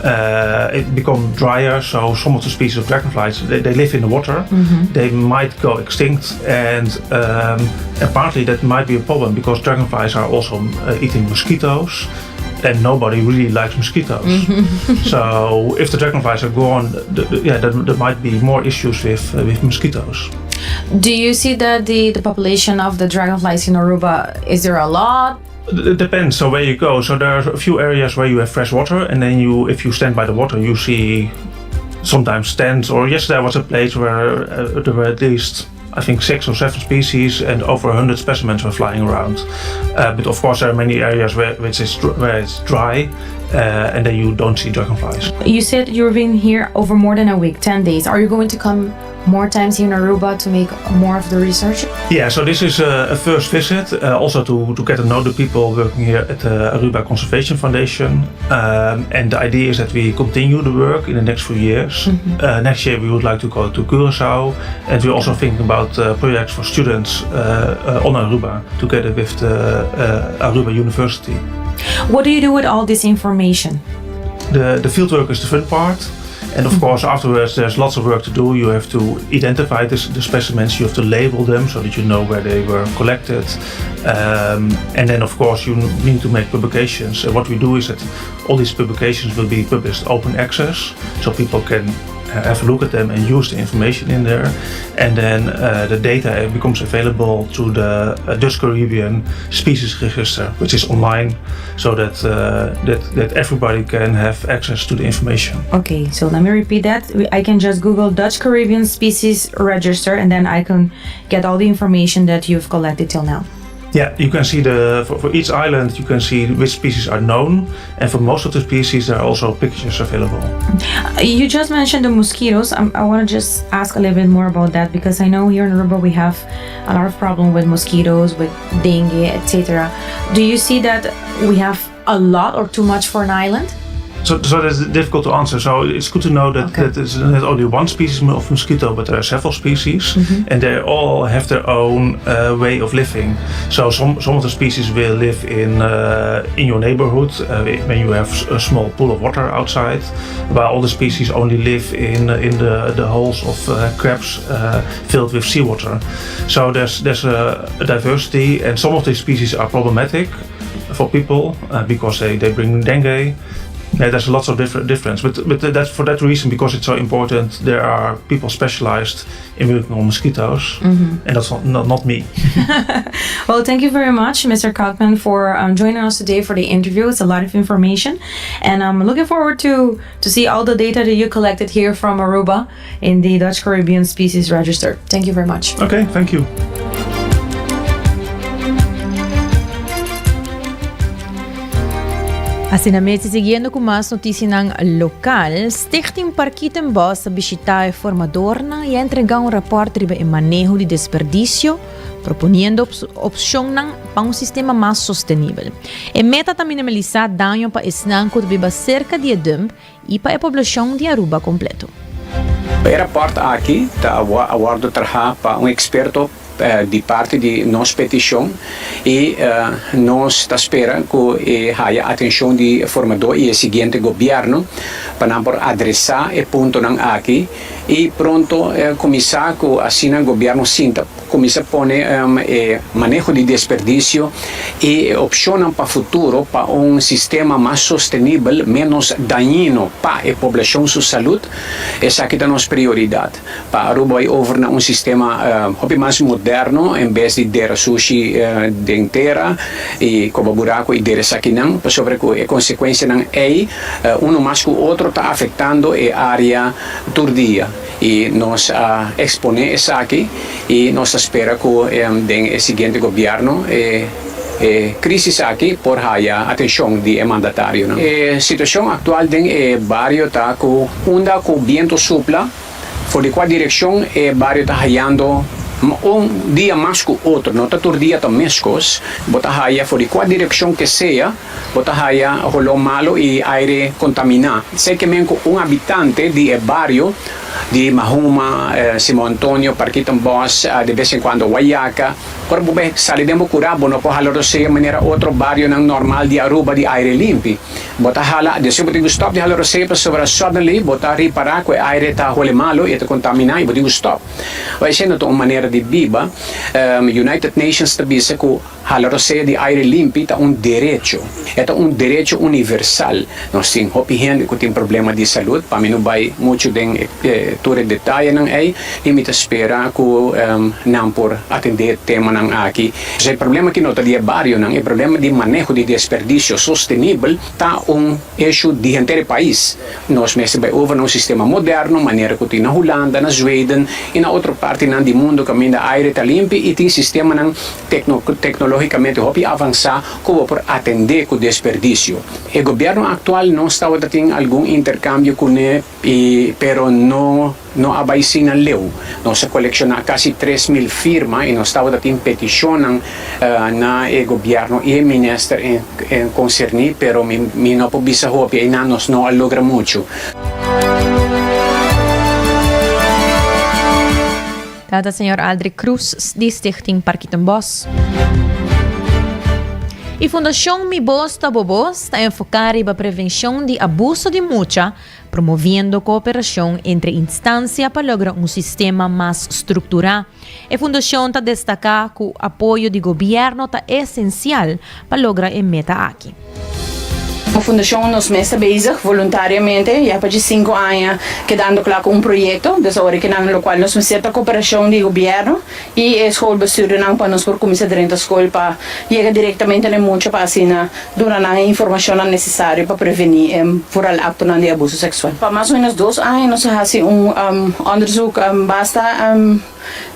Speaker 12: uh, it become drier. So some of the species of dragonflies they, they live in the water, mm-hmm. they might go extinct, and um, and partly that might be a problem because dragonflies are also uh, eating mosquitoes and nobody really likes mosquitoes. Mm-hmm. so if the dragonflies are gone, th- th- yeah, there, there might be more issues with uh, with mosquitoes.
Speaker 13: Do you see that the, the population of the dragonflies in Aruba is there a lot?
Speaker 12: It depends. So where you go. So there are a few areas where you have fresh water, and then you, if you stand by the water, you see sometimes stands. Or yesterday was a place where uh, there were at least I think six or seven species and over 100 specimens were flying around. Uh, but of course, there are many areas where, which is where it's dry uh, and then you don't see dragonflies.
Speaker 13: You said you've been here over more than a week, 10 days. Are you going to come more times here in Aruba to make more of the research?
Speaker 12: Yeah, so this is a, a first visit, uh, also to, to get to know the people working here at the Aruba Conservation Foundation. Um, and the idea is that we continue the work in the next few years. Mm -hmm. uh, next year we would like to go to Curaçao, and we're also thinking about uh, projects for students uh, uh, on Aruba together with the uh, Aruba University.
Speaker 13: What do you do with all this information?
Speaker 12: The, the fieldwork is the fun part. And of course, afterwards, there's lots of work to do. You have to identify this, the specimens, you have to label them so that you know where they were collected. Um, and then, of course, you need to make publications. And what we do is that all these publications will be published open access, so people can have a look at them and use the information in there. And then uh, the data becomes available to the uh, Dutch Caribbean Species Register, which is online, so that, uh, that, that everybody can have access to the information.
Speaker 13: Okay, so let me repeat that. I can just Google Dutch Caribbean Species Register and then I can get all the information that you've collected till now.
Speaker 12: Yeah, you can see the for, for each island you can see which species are known, and for most of the species there are also pictures available.
Speaker 13: Uh, you just mentioned the mosquitoes. I'm, i want to just ask a little bit more about that because I know here in Aruba we have a lot of problem with mosquitoes, with dengue, etc. Do you see that we have a lot or too much for an island?
Speaker 12: So, so that's difficult to answer. So it's good to know that, okay. that it's not only one species of mosquito, but there are several species, mm-hmm. and they all have their own uh, way of living. So some some of the species will live in uh, in your neighborhood uh, when you have a small pool of water outside, while all the species only live in in the the holes of uh, crabs uh, filled with seawater. So there's there's a, a diversity, and some of these species are problematic for people uh, because they, they bring dengue. Yeah, there's lots of different difference, but but that's for that reason because it's so important. There are people specialized in working on mosquitoes, mm-hmm. and that's not not, not me.
Speaker 13: well, thank you very much, Mr. Kalkman, for um, joining us today for the interview. It's a lot of information, and I'm looking forward to to see all the data that you collected here from Aruba in the Dutch Caribbean Species Register. Thank you very much.
Speaker 12: Okay, thank you.
Speaker 7: Asina mes siguiendo cu mas noticianan local, Stichting Parkietenbos a bishita e formadornan y a entrega un rapport riba e maneho di desperdicio. proponiendo opcionnan pa un sistema mas sostenibel. E meta ta minimalisa daño pa esnan cu ta biba cerca di e dump y pa e poblacion di Aruba completo.
Speaker 14: E raport aki ta a wordo traha pa un experto di parti di nos peticion y nos ta spera cu e haya atencion di e formador y e siguiente gobierno pa nan por adresa e puntonan aki y pronto cuminsa cu asina gobierno sinta Cuminsa pone e maneho di desperdicio y e opcionnan pa futuro pa un sistema mas sostenibel, menos dañino pa e poblacion su salud. Esaki ta nos prioridad, pa Aruba bay over na un sistema hopi mas moderno en bes di dera sushi den tera y coba buraco y dera esakinan, pasobra cu e consecuencianan ey uno mas cu otro ta afectando e area tur dia. Y nos a expone esaki y nos ta spera cu den e siguiente gobierno e e crisis aki por haya atencion di e mandatarionan. E situacion actual den e bario ta cu unda cu biento supla for di cua direccion e bario ta hayando un dia mas cu otro, no ta tur dia ta mescos, bo ta haya for di cua direccion ke sea, Bo ta haya holó malo i aire kontaminá. Esei ke men ku un habitante di e bario di Mahuma, Simon Antonio, Parkietenbos, de bes en kuando Wayaca, ora bo bai sali den bo kurá bo no por hala rosea manera otro barionan normal di Aruba di aire limpi. Bo ta hala, despues bo tin ku stòp di hala rosea pasobra suddenly bo ta ripará ku e aire ta hole malo i e ta kontaminá i bo tin ku stòp. Esei no ta un manera di biba. United Nations ta bisa ku. Hala rosea di aire limpi ta un derecho. E ta un derecho universal. Nos tin hopi hende ku tin problema di salud. Pa mi no bai muchu den e tur e detayenan ei i mi ta spera ku nan por atendé e temanan aki. E problema aki no ta di e barionan, e problema di maneho di desperdisio sostenibel ta un issue di henter e pais. Nos mester bai over na un sistema moderno manera ku tin na Hulanda, na Zweden i na otro partinan di mundu kaminda aire ta limpi i tin sistemanan tecnologicamente hopi avansa cu bo por atende cu desperdicio. E gobierno actual nos tabata tin algun intercambio cune y pero no no a bay sina leu. Nos a colecciona casi 3000 firma y nos tabata tin peticionnan na e gobierno y e minister en concerni pero mi mi no por bisa hopi eynan nos no a logra mucho.
Speaker 7: Tata señor Aldrich Cruz di Stichting Parkietenbos. E Fundacion Mi Bos Ta Bo Bos ta enfoca riba prevencion di abuso di mucha, promoviendo cooperacion entre instancia pa logra un sistema mas structura. E fundacion ta destaca cu apoyo di gobierno ta esencial pa logra e meta aki.
Speaker 15: Como fundacion nos mes ta bezig voluntariamente ya pa dje cinco aña kedando cla cu un proyecto, dus awor e kinan locual nos mester ta cooperacion di gobierno y e schoolbestuurdernan pa nos por cuminsa drenta school pa yega directamente na e mucha pa asina duna nan e informacionnan necesario pa preveni e vooral actonan di abuso sexual. Pa mas o menos dos aña nos a haci un onderzoek basta.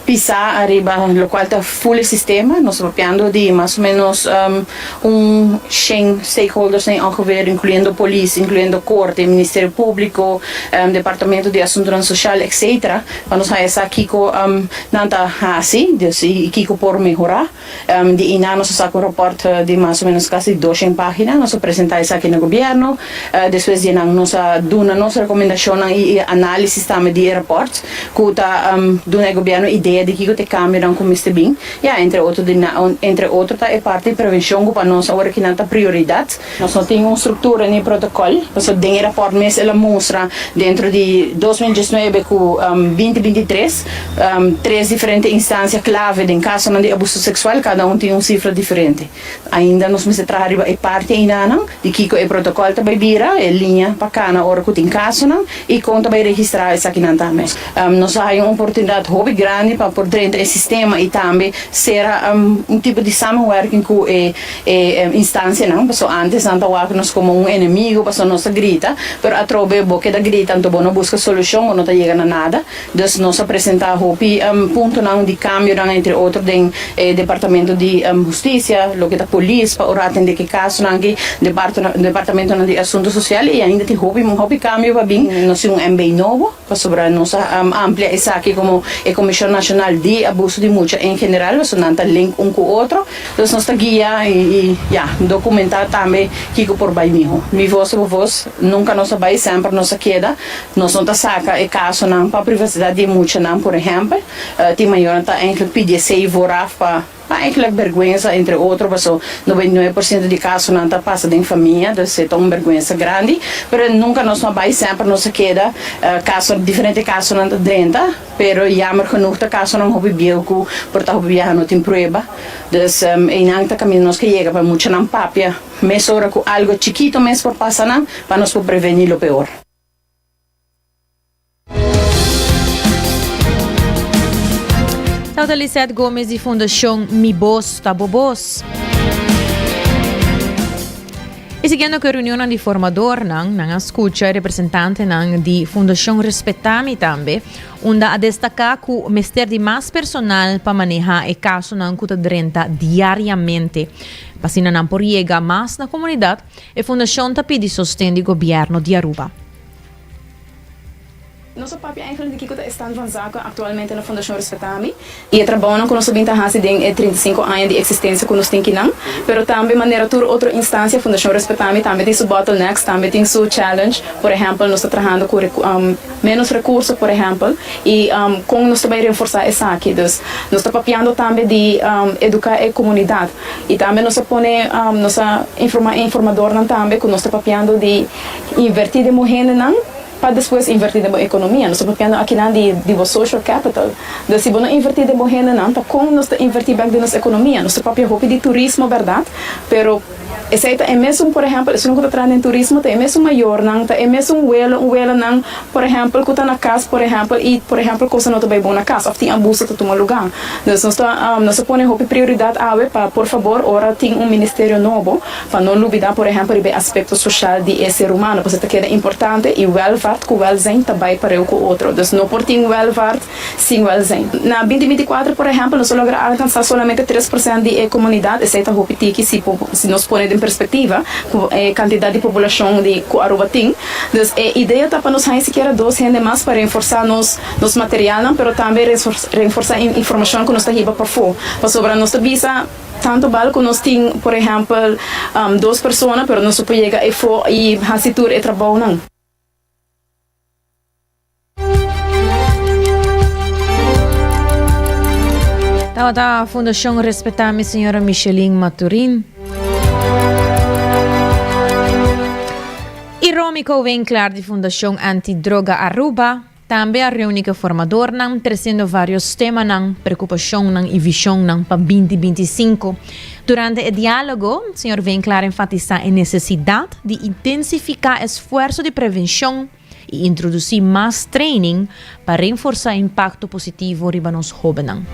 Speaker 15: Pisá ariba lokual ta full e sistema. Nos ta papiando di mas o menos un shen stakeholders den ongeveer, inkluyendo polis, inkluyendo korte, Ministerio Públiko, Departamento di Asuntunan Sosial, etcetera, pa nos haya sa kiko nan ta hasi, dus i kiko por mehorá. Di einan nos a saka un rapòrt di mas o menos kasi doshen página. Nos a presentá esaki na gobièrnu. Despues di einan nos a duna nos rekomendashonnan i e análisis tambe di e rapòrt ku ta duna e gobièrnu idea di kiko ta e kambionan ku mester bin. Ya, entre otro di entre otro ta e parti di prevenshon ku pa nos awor akinan ta prioridat. Nos no tin un struktura ni protokòl, pasobra den e rapòrt mes el a mustra dentro di 2019 ku 2023 tres diferente instansia klave den kasonan di abuso seksual, kada un tin un sifra diferente. Ainda nos mester traha riba e parti einanan di kiko e protokòl ta bai bira, e liña pa kana ora ku tin kasonan i kon ta bai registrá esakinan tambe. Nos a haña un oportunidat hopi grandi pa por drenta e sistema i tambe sera un tipo di samenwerking ku e E instancianan, pasobra antes nan ta wak nos. nos komo un enemigo pasobra nos ta grita, pero atrobe bo keda grita anto bo no buska solushon bo no ta yega na nada. Dus nos a presenta hopi puntonan di cambionan entre otro den e departamento di husticia, loke ta polis pa ora atende ki casonan aki, departamentonan di asunto social y ainda tin hopi hopi cambio pa bin. Nos tin un MB nobo pasobra nos a amplia esaki como e Comision Nacional di Abuso di Mucha en general pasobra nan ta link un cu otro. Dus nos ta guia y ya documenta tambe kico por bay miho. Mi voz bo voz, nunca nos a bay, semper nos a keda. Nos no ta saka e kasonan pa privasidat di e muchanan, por ehèmpel, tin mayornan ta enkele pidi esei vooraf pa pa enkele bèrgwensa, entre otro, paso 99 por siento di kasonan ta pasa den famia, dus e ta un bèrgwensa grandi, pero nunka nos no a bai, semper nos a keda, kaso, diferente kasonan ta drenta, pero jammer genoeg ta kasonan hopi bieu ku por ta hopi biaha no tin prueba, dus einan ta kaminda nos ke yega pa e muchanan papia mesora ku algo chikito mes por pasa nan, pa nos por preveni lo peor.
Speaker 7: Tata Lisette Gomez di Fundacion Mi Bos Ta Bo Bos. Y siguiendo cu e reunionnan di formadornan, nan a scucha e representantenan di Fundacion Respetami tambe, unda a destaca cu mester di mas personal pa maneha e casonan cu ta drenta diariamente, pa asina nan por yega mas na comunidad. E fundacion ta pidi sosten di gobierno di Aruba.
Speaker 16: Nos a papia eigenlijk di kiko ta e stand van zaken aktualmente na Fundashon Respetami i e trabounan ku nos a bin ta hasi den e 35 aña di eksistensia ku nos tin kinan. Pero tambe manera tur otro instansia Fundashon Respetami tambe tin su bottlenecks, tambe tin su challenge. Por ehèmpel nos ta trahando ku ménos rekurso por ehèmpel i kon nos ta bai renforsá esaki. Dus nos ta papiando tambe di eduká e komunidat. I tambe nos a pone, nos a informá e informadornan tambe ku nos ta papiando di invertí den bo hendenan pa despues invertí den bo ekonomia. Nos ta papiando akinan di di bo social capital. Dus si bo no invertí den bo hendenan, ta kon nos ta invertí bèk den nos ekonomia? Nos ta papia hopi di turismo bèrdat, pero esei ta e mesun, por ehèmpel, esunnan ku ta traha den turismo ta e mesun mayornan, ta e mesun welo, welanan, por ehèmpel, ku ta na kas, por ehèmpel, i por ehèmpel kosnan no ta bai bon na kas òf tin abuso ta tuma lugá. Dus nos ta nos ta pone hopi prioridat awe pa por fabor ora tin un ministerio nobo pa no lubida por ehèmpel riba e aspekto soshal di e ser humano pasobra ta keda importante i welvaart ku welzijn ta bai pareu ku otro. Dus no por tin welvaart sin welzijn. Na binti 24 por ehèmpel nos a logra alkansá solamente 3% di e komunidat, esei ta hopi tiki si si nos pone den perspektiva ku e kantidat di populashon di ku Aruba tin. Dus e idea ta pa nos haña sikiera dos hende mas pa renforsá nos nos materialnan pero tambe renforsá e informashon ku nos ta hiba pafó. Pasobra nos ta bisa tantu bal ku nos tin por ehèmpel dos persona pero nos no por yega efó i hasi tur e trabounan.
Speaker 7: Tabata Fundashon Respetá Mi Señora Micheline Maturin. Y Romico Winklaar di Fundacion Anti Droga Aruba tambe a reuni cu e formadornan treciendo varios temanan, preocupacionnan y visionnan pa 2025. Durante e dialogo, señor Winklaar enfatisa e necesidad di intensifica esfuerzo di prevencion y introduci mas training pa reenforsa impacto positivo riba nos hobennan.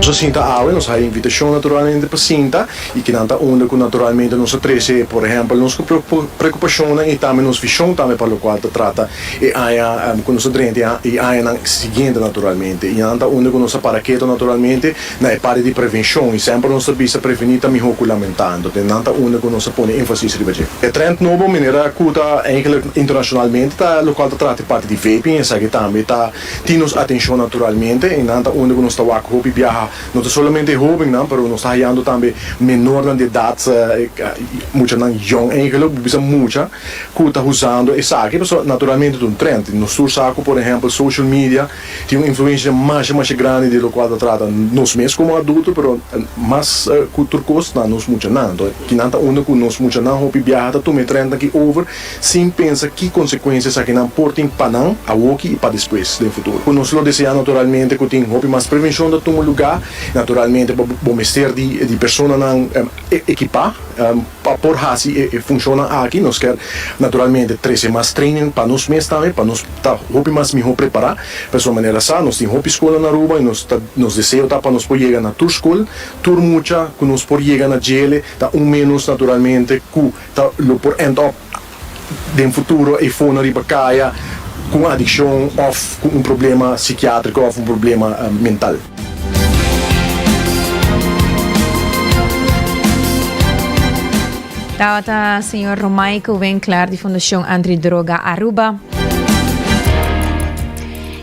Speaker 17: Nos a sinta awe, nos a haya invitacion naturalmente pa sinta y kinan ta unda cu naturalmente nos a trece por ehempel nos preocupacionnan y tambe nos vision tambe pa locual ta trata e aña cu nos a drenta y añanan siguiente naturalmente. Y nan ta unda cu nos a para keto naturalmente na e parti di prevencion y semper nos ta bisa preveni ta miho cu lamenta. Entonces nan ta unda cu nos a pone enfasis riba dje. E trend nobo manera cu ta eigenlijk internacionalmente ta locual ta trata e parti di vaping esaki tambe ta tin nos atencion naturalmente y nan ta unda cu nos ta wak hopi biaha no ta solamente e hobennan pero nos ta hayando tambe menornan di edad muchanan yong eigenlijk bo bisa mucha cu ta usando esaki pasobra naturalmente ta un trend nos tur sa cu por ehempel social media Tin un influencia masha masha grandi di locual ta trata nos mes como adulto pero mas cu tur cos na nos muchanan. Entonces kinan ta unda cu nos muchanan hopi biaha ta tuma e trend aki over sin pensa ki consecuencia esakinan por tin pa nan awoki y pa despues den futuro. Cu nos lo desea naturalmente cu tin hopi mas prevencion ta tuma lugar. Naturalmente bo bo mester di di personanan ekipá pa por hasi e e funshonnan aki. Nos kier naturalmente trese mas training pa nos mes tambe pa nos ta hopi mas mihó prepará. Pasobra manera sa nos tin hopi skolnan na Aruba i nos ta nos deseo ta pa nos por yega na tur skol, tur mucha ku nos por yega na djele ta un ménos naturalmente ku ta lo por end up den futuro e fono riba kaya ku un adikshon òf ku un problema sikiatriko òf un problema mental.
Speaker 7: Tabata señor Romaico Winkler di Fundacion Antidroga Aruba.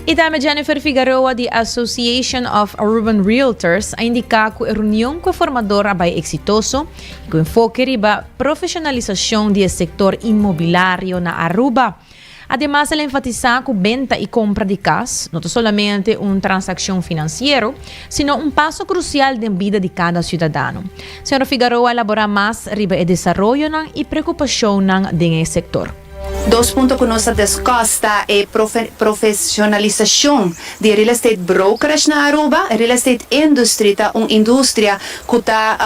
Speaker 7: Y tambe Jennifer Figaroa di Association of Aruban Realtors a indica cu e reunion cu e formador a bay exitoso y cu enfoke riba profesionalisacion di e sector inmobilario na Aruba. Ademas el a enfatisa cu benta y compra di cas no ta solamente un transaccion financiero, sino un paso crucial den bida di cada ciudadano. Señora Figaroa a elabora mas riba e desaroyonan y preocupacionnan den e sector.
Speaker 18: Dos punto ku nos a discuss ta e profesionalisacion di e real estate brokerage na Aruba. E real estate industry ta un industria ku ta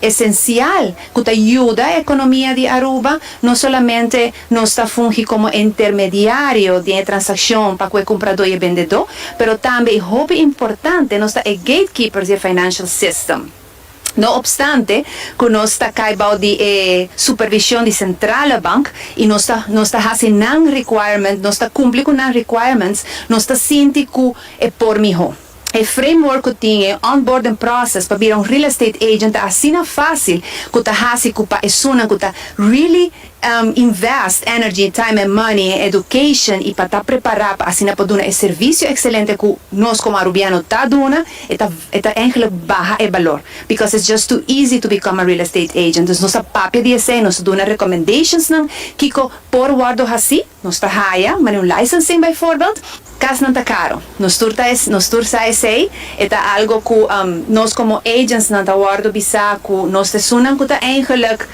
Speaker 18: esencial, ku ta yuda e economia di Aruba. No solamente nos ta fungi como intermediario den e transaccion pa ku e cumprador y e bendedor, pero tambe y hopi importante nos ta e gatekeepers di e financial system. No obstante cu nos ta cay bao di e supervision di Centrale Bank y nos ta nos ta haci nan requirement, nos ta cumpli cu nan requirements, nos ta sinti cu e por miho. E framework cu tin, e onboarding process pa bira un real estate agent ta asina facil cu ta haci cu pa esunnan cu ta really invest energy, time and money en education y pa ta prepara pa asina por duna e servicio excelente cu nos como Arubiano ta duna, e ta e ta eigenlijk baha e balor because it's just too easy to become a real estate agent. Dus nos ta papia di esey, nos ta duna recommendationsnan kico por wordo haci, nos ta haya manera un licensing bijvoorbeeld. Casnan ta caro, nos tur ta nos tur sa esey, e ta algo cu nos como agentsnan ta wordo bisa cu nos ta esunnan cu ta eigenlijk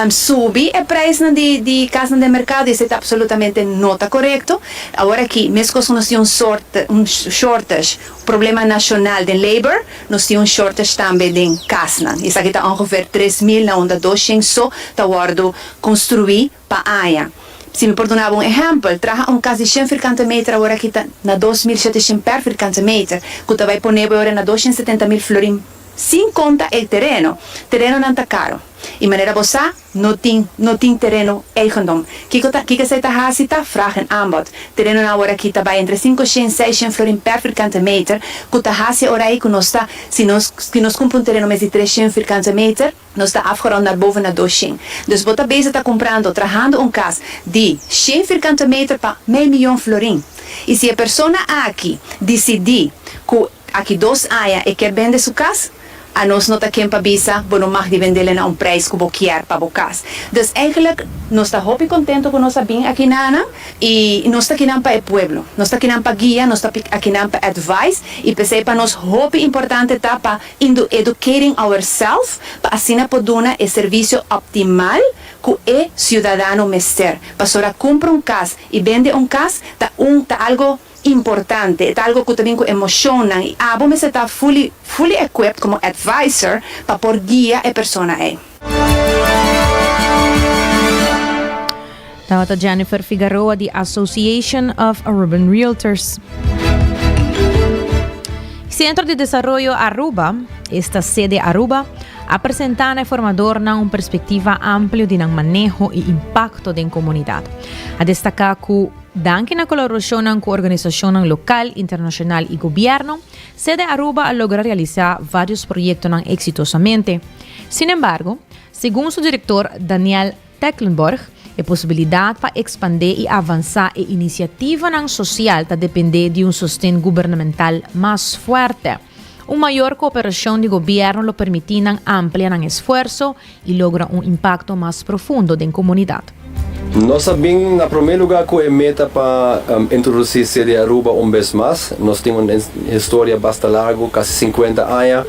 Speaker 18: Subi e prijsnan di di kasnan den merkado esei ta absolutamente no ta korekto. Awor aki, meskos ku nos tin un sort un shortage, problema nashonal den labor, nos tin un shortage tambe den kasnan. Esaki ta ongeveer 3000 na unda 200 so ta wòrdu konstruí pa aña. Si mi por duna bo un ehèmpel, traha un kas di shen firkante meter awor aki ta na 2700 per firkante meter, ku ta bai pone bo e ora na 270 mil florin Sin konta e tereno. Terenonan ta karo. I manera bo sa, no tin no tin tereno eigendom. Kiko ta kiko esei ta hasi ta vraag en aanbod. Terenonan awor aki ta bai entre 500 600 florin per firkante meter, ku ta hasi ora ei ku nos ta si nos si nos kumpra un tereno mes di 300 firkante meter, nos ta afgerond naar boven na 200. Dus bo ta bezig ta kumprando, trahando un kas di shen firkante meter pa mei miyon florin. I si e persona aki disidí ku Aki dos aña e kier bende su cas, anos no ta ken pa bisa bo no mag di bendele na un prijs cu bo kier pa bo cas. Dus eigenlijk nos ta hopi contento cu nos a bin aki nanan y nos ta kinan pa e pueblo. Nos ta kinan pa guia, nos ta akinan pa advice y p'esey pa nos hopi importante ta pa educating ourself pa asina por duna e servicio optimal cu e ciudadano mester. Pasobra cumpra un cas y bende un cas ta un ta algo. Importante, e ta algo cu ta bin cu emocionnan y abo mester ta fully fully equipped como advisor pa por guia e persona ey.
Speaker 7: Tabata Jennifer Figaroa di Association of Aruban Realtors. Centro di Desaroyo Aruba, esta sede Aruba, a presenta na e formadornan un perspectiva amplio di nan maneho y impacto den comunidad. A destaca cu Danki na kolaborashonnan ku organisashonnan lokal, internashonal i gobièrnu, Sede Aruba a logra realisá vários proyektonan eksitosamente. Sin embargo, segun su direktor Daniel Tecklenborg, e posibilidat pa ekspandé i avansá e inisiativanan sosial ta dependé di un sosten gubernamental mas fuerte. Un mayor kooperashon di gobièrnu lo permití nan amplia nan esfuerso i logra un impakto mas profundo den komunidat.
Speaker 19: Nos a bin na prome luga cu e meta pa introduci Sede Aruba un bes mas. Nos tin un historia basta largo, casi 50 aña.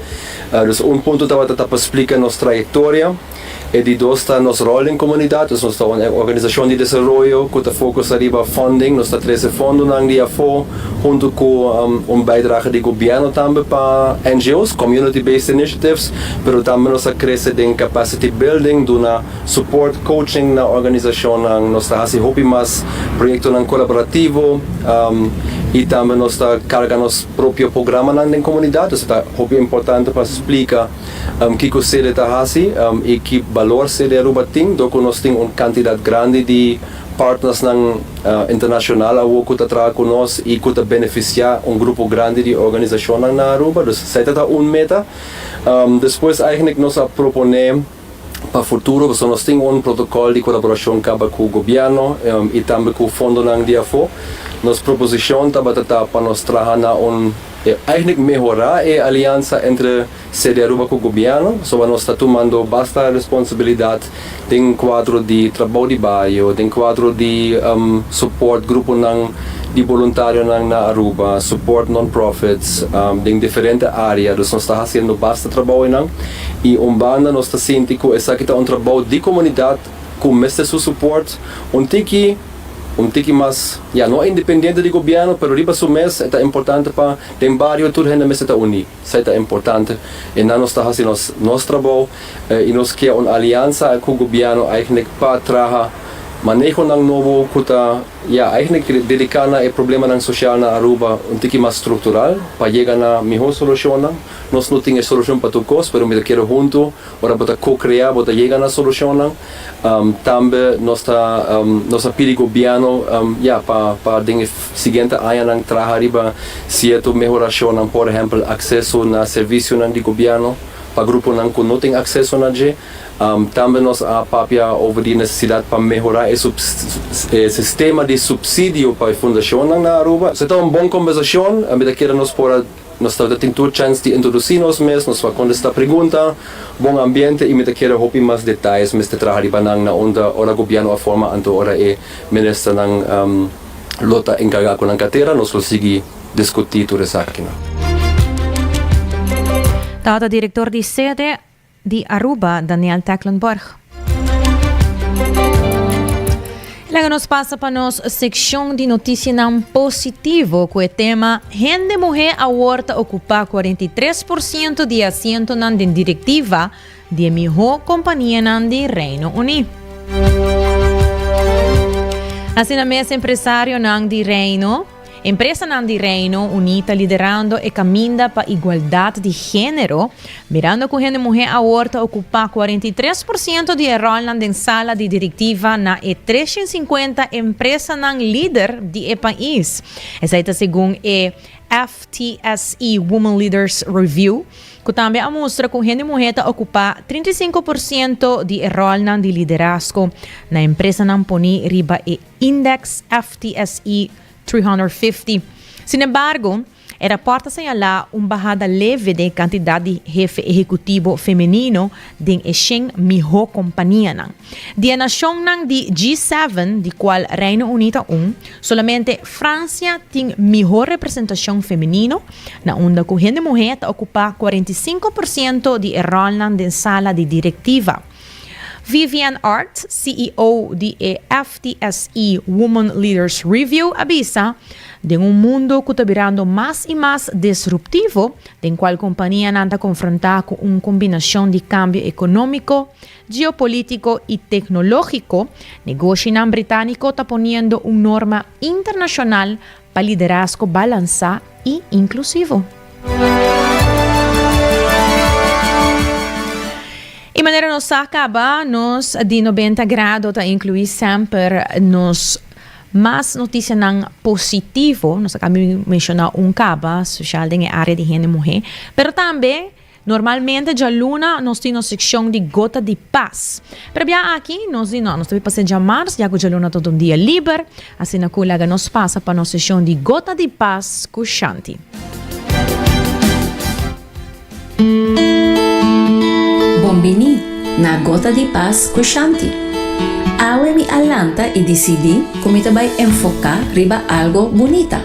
Speaker 19: Dus un punto tabata ta pa splica nos trayectoria. E di dos ta nos rol den comunidad, dus nos ta un organisacion di desaroyo cu ta focus ariba funding, nos ta trece fondonan di afo hunto cu un bijdrage di gobierno tambe pa NGO's, community based initiatives, pero tambe nos a crece den capacity building, duna support, coaching na organisacionnan, nos ta haci hopi mas proyectonan colaborativo y tambe nos ta carga nos propio programanan den comunidad, dus ta hopi importante pa splica. Kiko sede ta hasi i ki balor sede Aruba tin dor ku nos tin un kantidat grandi di partnersnan internashonal awor ku ta traha ku nos i ku ta benefisiá un grupo grandi di organisashonnan na Aruba. Dus esei ta ta un meta. Despues eigentlik nos a proponé pa futuro pasobra nos tin un protokòl di kolaborashon kaba ku gobièrnu i tambe ku fondonan di afó. Nos proposishon tabata ta pa nos traha na un Eigenlijk mehorá e aliansa entre Sede Aruba ku gobièrnu, pasobra nos ta tumando basta responsabilidat den kuadro di trabou di bario, den kuadro di support gruponan di boluntarionan na Aruba, support non-profits den diferente área. Dus nos ta hasiendo basta trabou einan i un banda nos ta sinti ku esaki ta un trabou di komunidat ku mester su support un tiki. Un tiki mas, ya, no independiente di gobierno, pero riba su mes e ta importante pa den bario tur hende mester ta uní. Esei ta importante. I nan nos ta hasi nos nos trabou i nos ke un aliansa ku gobierno eigenlijk pa traha manehonan nobo ku ta, ya, eigenlijk dediká na e problemanan sosial na Aruba un tiki mas struktural pa yega na mihó solushonnan. Nos no tin e solushon pa tur kos, pero mi ta kere huntu ora bo ta ko-krea bo ta yega na solushonnan. Tambe nos ta nos a pidi gobièrnu ya pa pa den e siguiente añanan traha riba sierto mehorashonnan, por ehèmpel akseso na servisionan di gobièrnu pa gruponan ku no tin akseso na dje. Tambe nos a papia over di nesesidat pa mehorá e e sistema di supsidio pa e fundashonnan na Aruba. Esei ta un bon kombersashon, mi ta kere nos por a. Nos tabata tin tur chèns di introdusí nos mes, nos a kontestá pregunta, bon ambiente i mi ta kere hopi mas detayes mester traha riba nan na unda ora gobièrnu a forma anto ora e ministernan lo ta enkargá ku nan kartera nos lo sigui diskutí tur esakinan.
Speaker 7: Tabata direktor di sede di Aruba, Daniel Tecklenburg. Laga nos pasa pa nos seccion di noticianan positivo cu e tema Hende muhe awor ta ocupa 43% di e asientonan den directiva di e miho companianan di Reino Uni. Asina mes empresarionan di Reino. Empresanan di Reino Uní ta liderando e kaminda pa igualdat di género, mirando ku hende muhé awor ta okupá 43% di e ròlnan den sala di direktiva na e 350 empresanan lider di e pais. Esei ta segun e FTSE Women Leaders Review, ku tambe a mustra ku hende muhé ta okupá 35% di e ròlnan di liderazgo na empresanan poní riba e Index FTSE 350. Sinembargo, e rapòrt ta señalá un bahada leve den e kantidat di hefe ehekutivo femenino den e shen mihó kompanianan. Di e nashonnan di G7, di kual Reino Uní ta un, solamente Fransia tin mihó representashon femenino, na unda ku hende muhé ta okupá 45 por siento di e ròlnan den sala di direktiva. Vivian Art, ceo di e FTSE Women Leaders Review, a bisa, Den un mundo cu ta birando mas y mas disruptivo, den cual companianan ta confronta cu un combinacion di cambio economico, geopolitico y tecnologico, negoshinan Britanico ta poniendo un norma internacional pa liderazgo balansa y inclusivo. Y manera nos sa caba, nos di 90 grado ta inclui semper nos mas noticianan positivo. Nos a caba di menciona un caba, special den e area di hende muhe. Pero tambe Normalmente djaluna nos tin nos seccion di Gota di Pas. Pero bia aki nos di no, nos ta bin pasa djamars ya cu djaluna ta un dia liber, asina cu laga nos pasa pa nos seccion di Gota di Pas cu Shanti.
Speaker 20: Bon bini na Gota di Pas cu Shanti. Awe mi a lanta y dicidi cu mi ta bay enfoca riba algo bunita.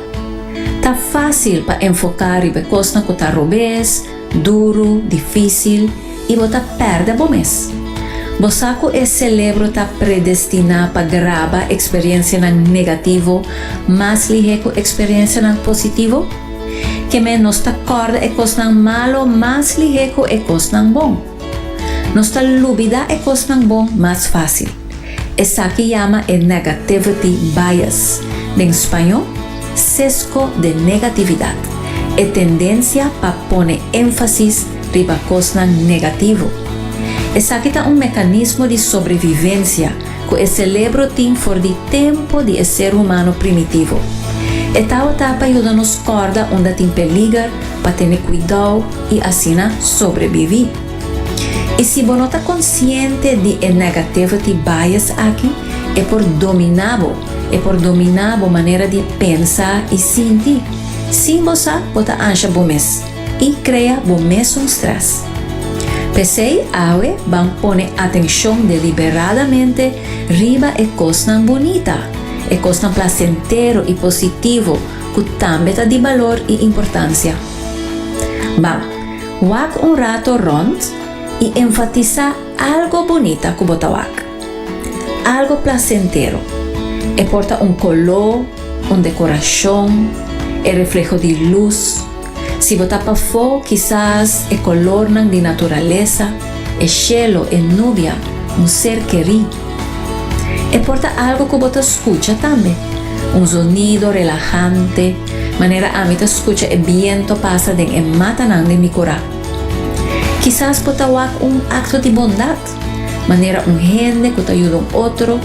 Speaker 20: Ta fásil pa enfoká riba e kosnan ku ta robes, duru, difísil i bo ta pèrdè bo mes. Bo sa ku e selebro ta predestiná pa graba eksperensianan negativo mas lihé ku eksperensianan positivo? Ke men nos ta kòrda e kosnan malo mas lihé ku e kosnan bon. Nos ta lubidá e kosnan bon mas fásil. Esaki yama e negativity bias, den spañó, sesgo de negatividat, e tendensia pa pone énfasis riba kosnan negativo. Esaki ta un mekanismo di sobrevivensia ku e selebro tin for di tempu di e ser humano primitivo. E tabata pa yuda nos kòrda unda tin peliger pa tene kuidou i asina sobreviví. I si bo no ta konsiente di e negativity bias aki, e por dominá bo, e por dominá bo manera di pensa i sinti. Sin bo sa, bo ta ansha bo mes i krea bo mesun strès. P'esei awe ban pone atenshon deliberadamente riba e kosnan bunita, e kosnan plasentero i positivo ku tambe ta di balor i importansia. Ban wak un rato rònt i enfatisá algo bunita ku bo ta wak. Algo plasentero. E por ta un koló, un dekorashon, e refleho di lus. Si bo ta pafó, kisas e kolornan di naturalesa, e shelo, e nubia, un ser kerí. E por ta algo ku bo ta skucha tambe, un zonido relahante, manera ami ta skucha e biento pasa den e matanan den mi kurá. Kisas bo ta wak un akto di bondat, manera un hende ku ta yuda un otro,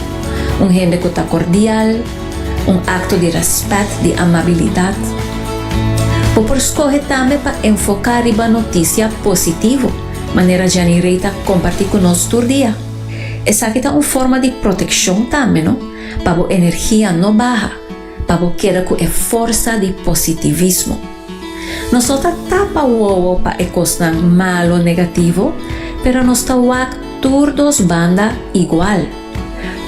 Speaker 20: un hende ku ta kordial, un akto di rèspèt, di amabilidat. Bo por skohe tambe pa enfoká riba notisia positivo, manera Jenny Rey ta kompartí ku nos tur dia. Esaki ta un forma di protekshon tambe, no? Pa bo energia no baha, pa bo keda ku e forsa di positivismo. Nos no ta tapa wowo pa e kosnan malo negativo, pero nos ta wak tur dos banda igual.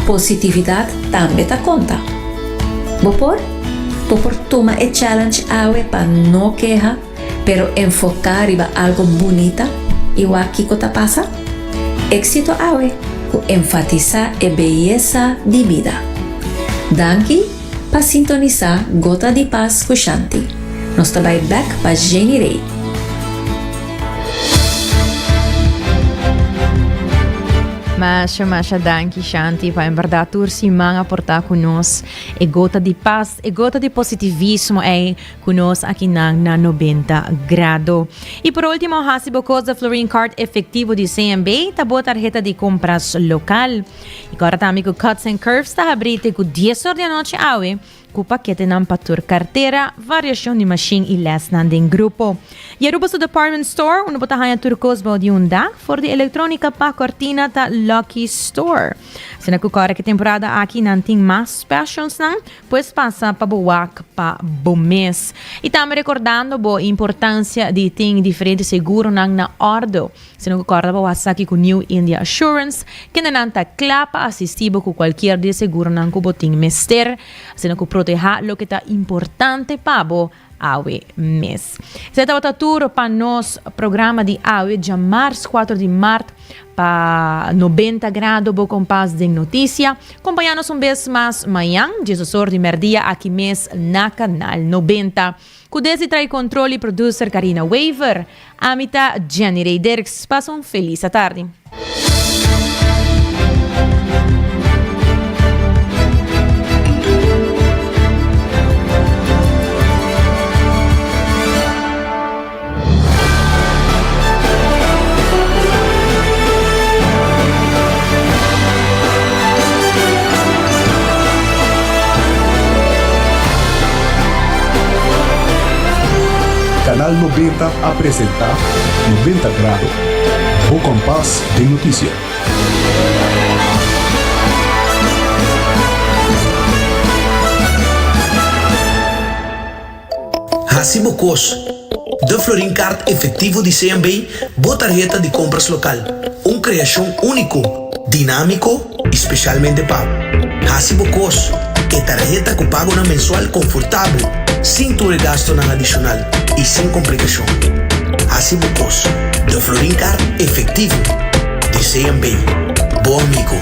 Speaker 20: Positividat tambe ta konta. Bo por? Bo por tuma e challenge awe pa no keha, pero enfoká riba algo bunita i wak kiko ta pasa? Éxito awe ku enfatisá e beyesa di bida. Danki pa sintonisá Gota di Pas ku Shanti. Nos ta bai bèk pa Jenny Rey.
Speaker 7: Masha masha danki Shanti pa en berdad tur siman aporta ku nos e gota di pas, e gota di positivismo ei ku nos akinan na 90 grado. I por ultimo hasi bo kos de Florin Card efektivo di CMB ta bo tarheta di kompras lokal. I kòrda tambe ku Cuts and Curves ta habrí te ku 10 or di anochi awe. Ku paketenan pa tur kartera, variashon di mashin i lèsnan den grupo. I Aruba su department store, unda bo ta haña tur kos bou di un dak, for di elektronika pa kortina ta Lucky Store. Asina ku kòrda ku e temporada aki nan tin mas specialsnan, pues pasa pa bo wak pa bo mes. I tambe rekordando bo importansia di tin diferente seguronan na òrdu. Sino ku kòrda bo wak esaki ku New India Assurance, kendenan ta kla pa asistí bo ku kualkier di e seguronan ku bo tin mester, asina ku protehá loke ta importante pa bo awe mes. Esei tabata tur pa nos programa di awe djamars kuater di mart pa 90 grado bo kompas den notisia. Kompañá nos un bes mas mañan, djes or di mèrdia aki mes na Kanal 90. Ku desi trae control y producer Karina Wever. Ami ta Jenny Rey Dirks. Pasa un feliz atardi.
Speaker 6: Canal 90 a presenta 90 Grado, bo kompas den notisia.
Speaker 5: Hasi bo kos. De Florin Card efectivo di CMB, bo tarheta di compras local. Un creacion unico, dinamico y specialmente pa bo. Hasi bo kos. E tarheta cu pagonan mensual confortabel, sin tur e gastonan adicional y sin complicacion. Hasi bo kos. De Florin Card efectivo di CMB. bo amigo.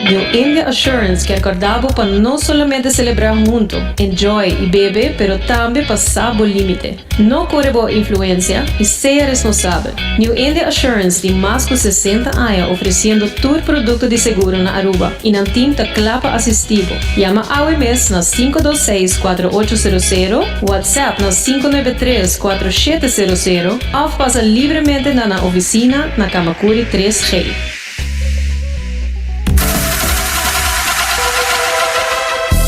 Speaker 3: New India Assurance kier corda bo pa no solamente celebra hunto, enjoy y bebe pero tambe pa sa bo limite. No core bo influencia y sea responsabel. New India Assurance tin mas cu 60 aña ofreciendo tur producto di seguro na Aruba y nan team ta cla pa asisti bo. Yama awe mes na 526 4800, WhatsApp na 593 4700 of pasa libremente na nan oficina na Camacuri 3G.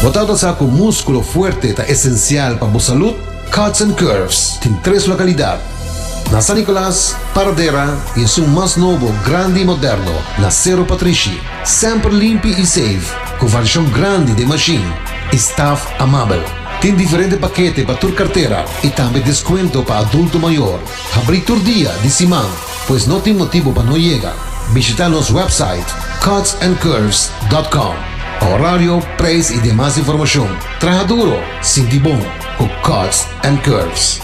Speaker 4: Bo tabata sa cu musculo fuerte ta esencial pa bo salud? Cuts and Curves tin tres localidad, na San Nicolas, Paradera y esun mas nobo, grandi y moderno, na Cerro Patrishi. Semper limpi y safe, cu variacion grandi den machine y staff amabel. Tin diferente pakete pa tur cartera y tambe descuento pa adulto mayor. Habri tur dia di siman, pues no tin motibo pa no yega. Bishita nos website cutsandcurves.com pa horario, prijs y demas informacion. Traha duro, sinti bon cu Cuts and Curves.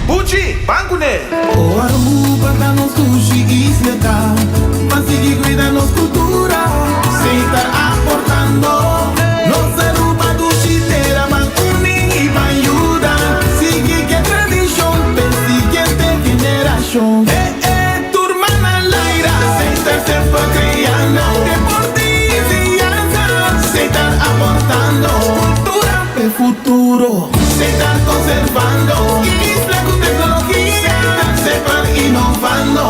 Speaker 21: Buchi, ban kuné! O Aruba ta nos dushi isla ta Ban sigui cuida nos cultura Sin ta aportando Nos Aruba dushi tera Ban uni y ban yuda Sigui cu e tradicion P'e siguiente generacion Eh eh tur man al aire Sin ta semper creando Deporte y enseñanza Sin ta aportando Cultura p'e futuro Sin ta conservando Isla cu tecnologia Semper innovando.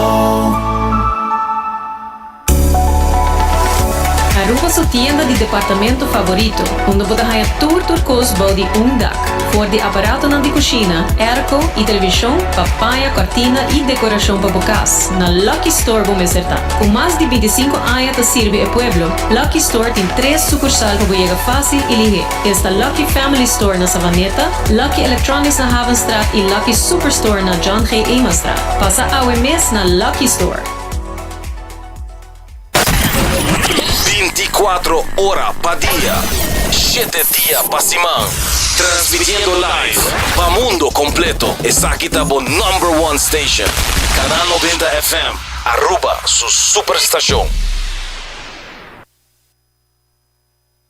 Speaker 3: Aruba su tienda di departamento favorito, unda bo ta haña tur tur kos bou di un dak. For di aparatonan di kushina, airco i televishon pa paña, kòrtina i dekorashon pa bo kas, na Lucky Store bo mester ta. Ku mas di bintisinku aña ta sirbi e pueblo, Lucky Store tin tres sukursal pa bo yega fásil i lihé. Esta Lucky Family Store na Savaneta, Lucky Electronics na Havenstraat i Lucky Superstore na John G. Emanstraat. Pasa awe mes na Lucky Store.
Speaker 1: 24 ora pa dia, shete dia pa siman. Transmitiendo live pa mundo completo. Esaki ta bo number one station. Canal 90 FM, Aruba su superstacion.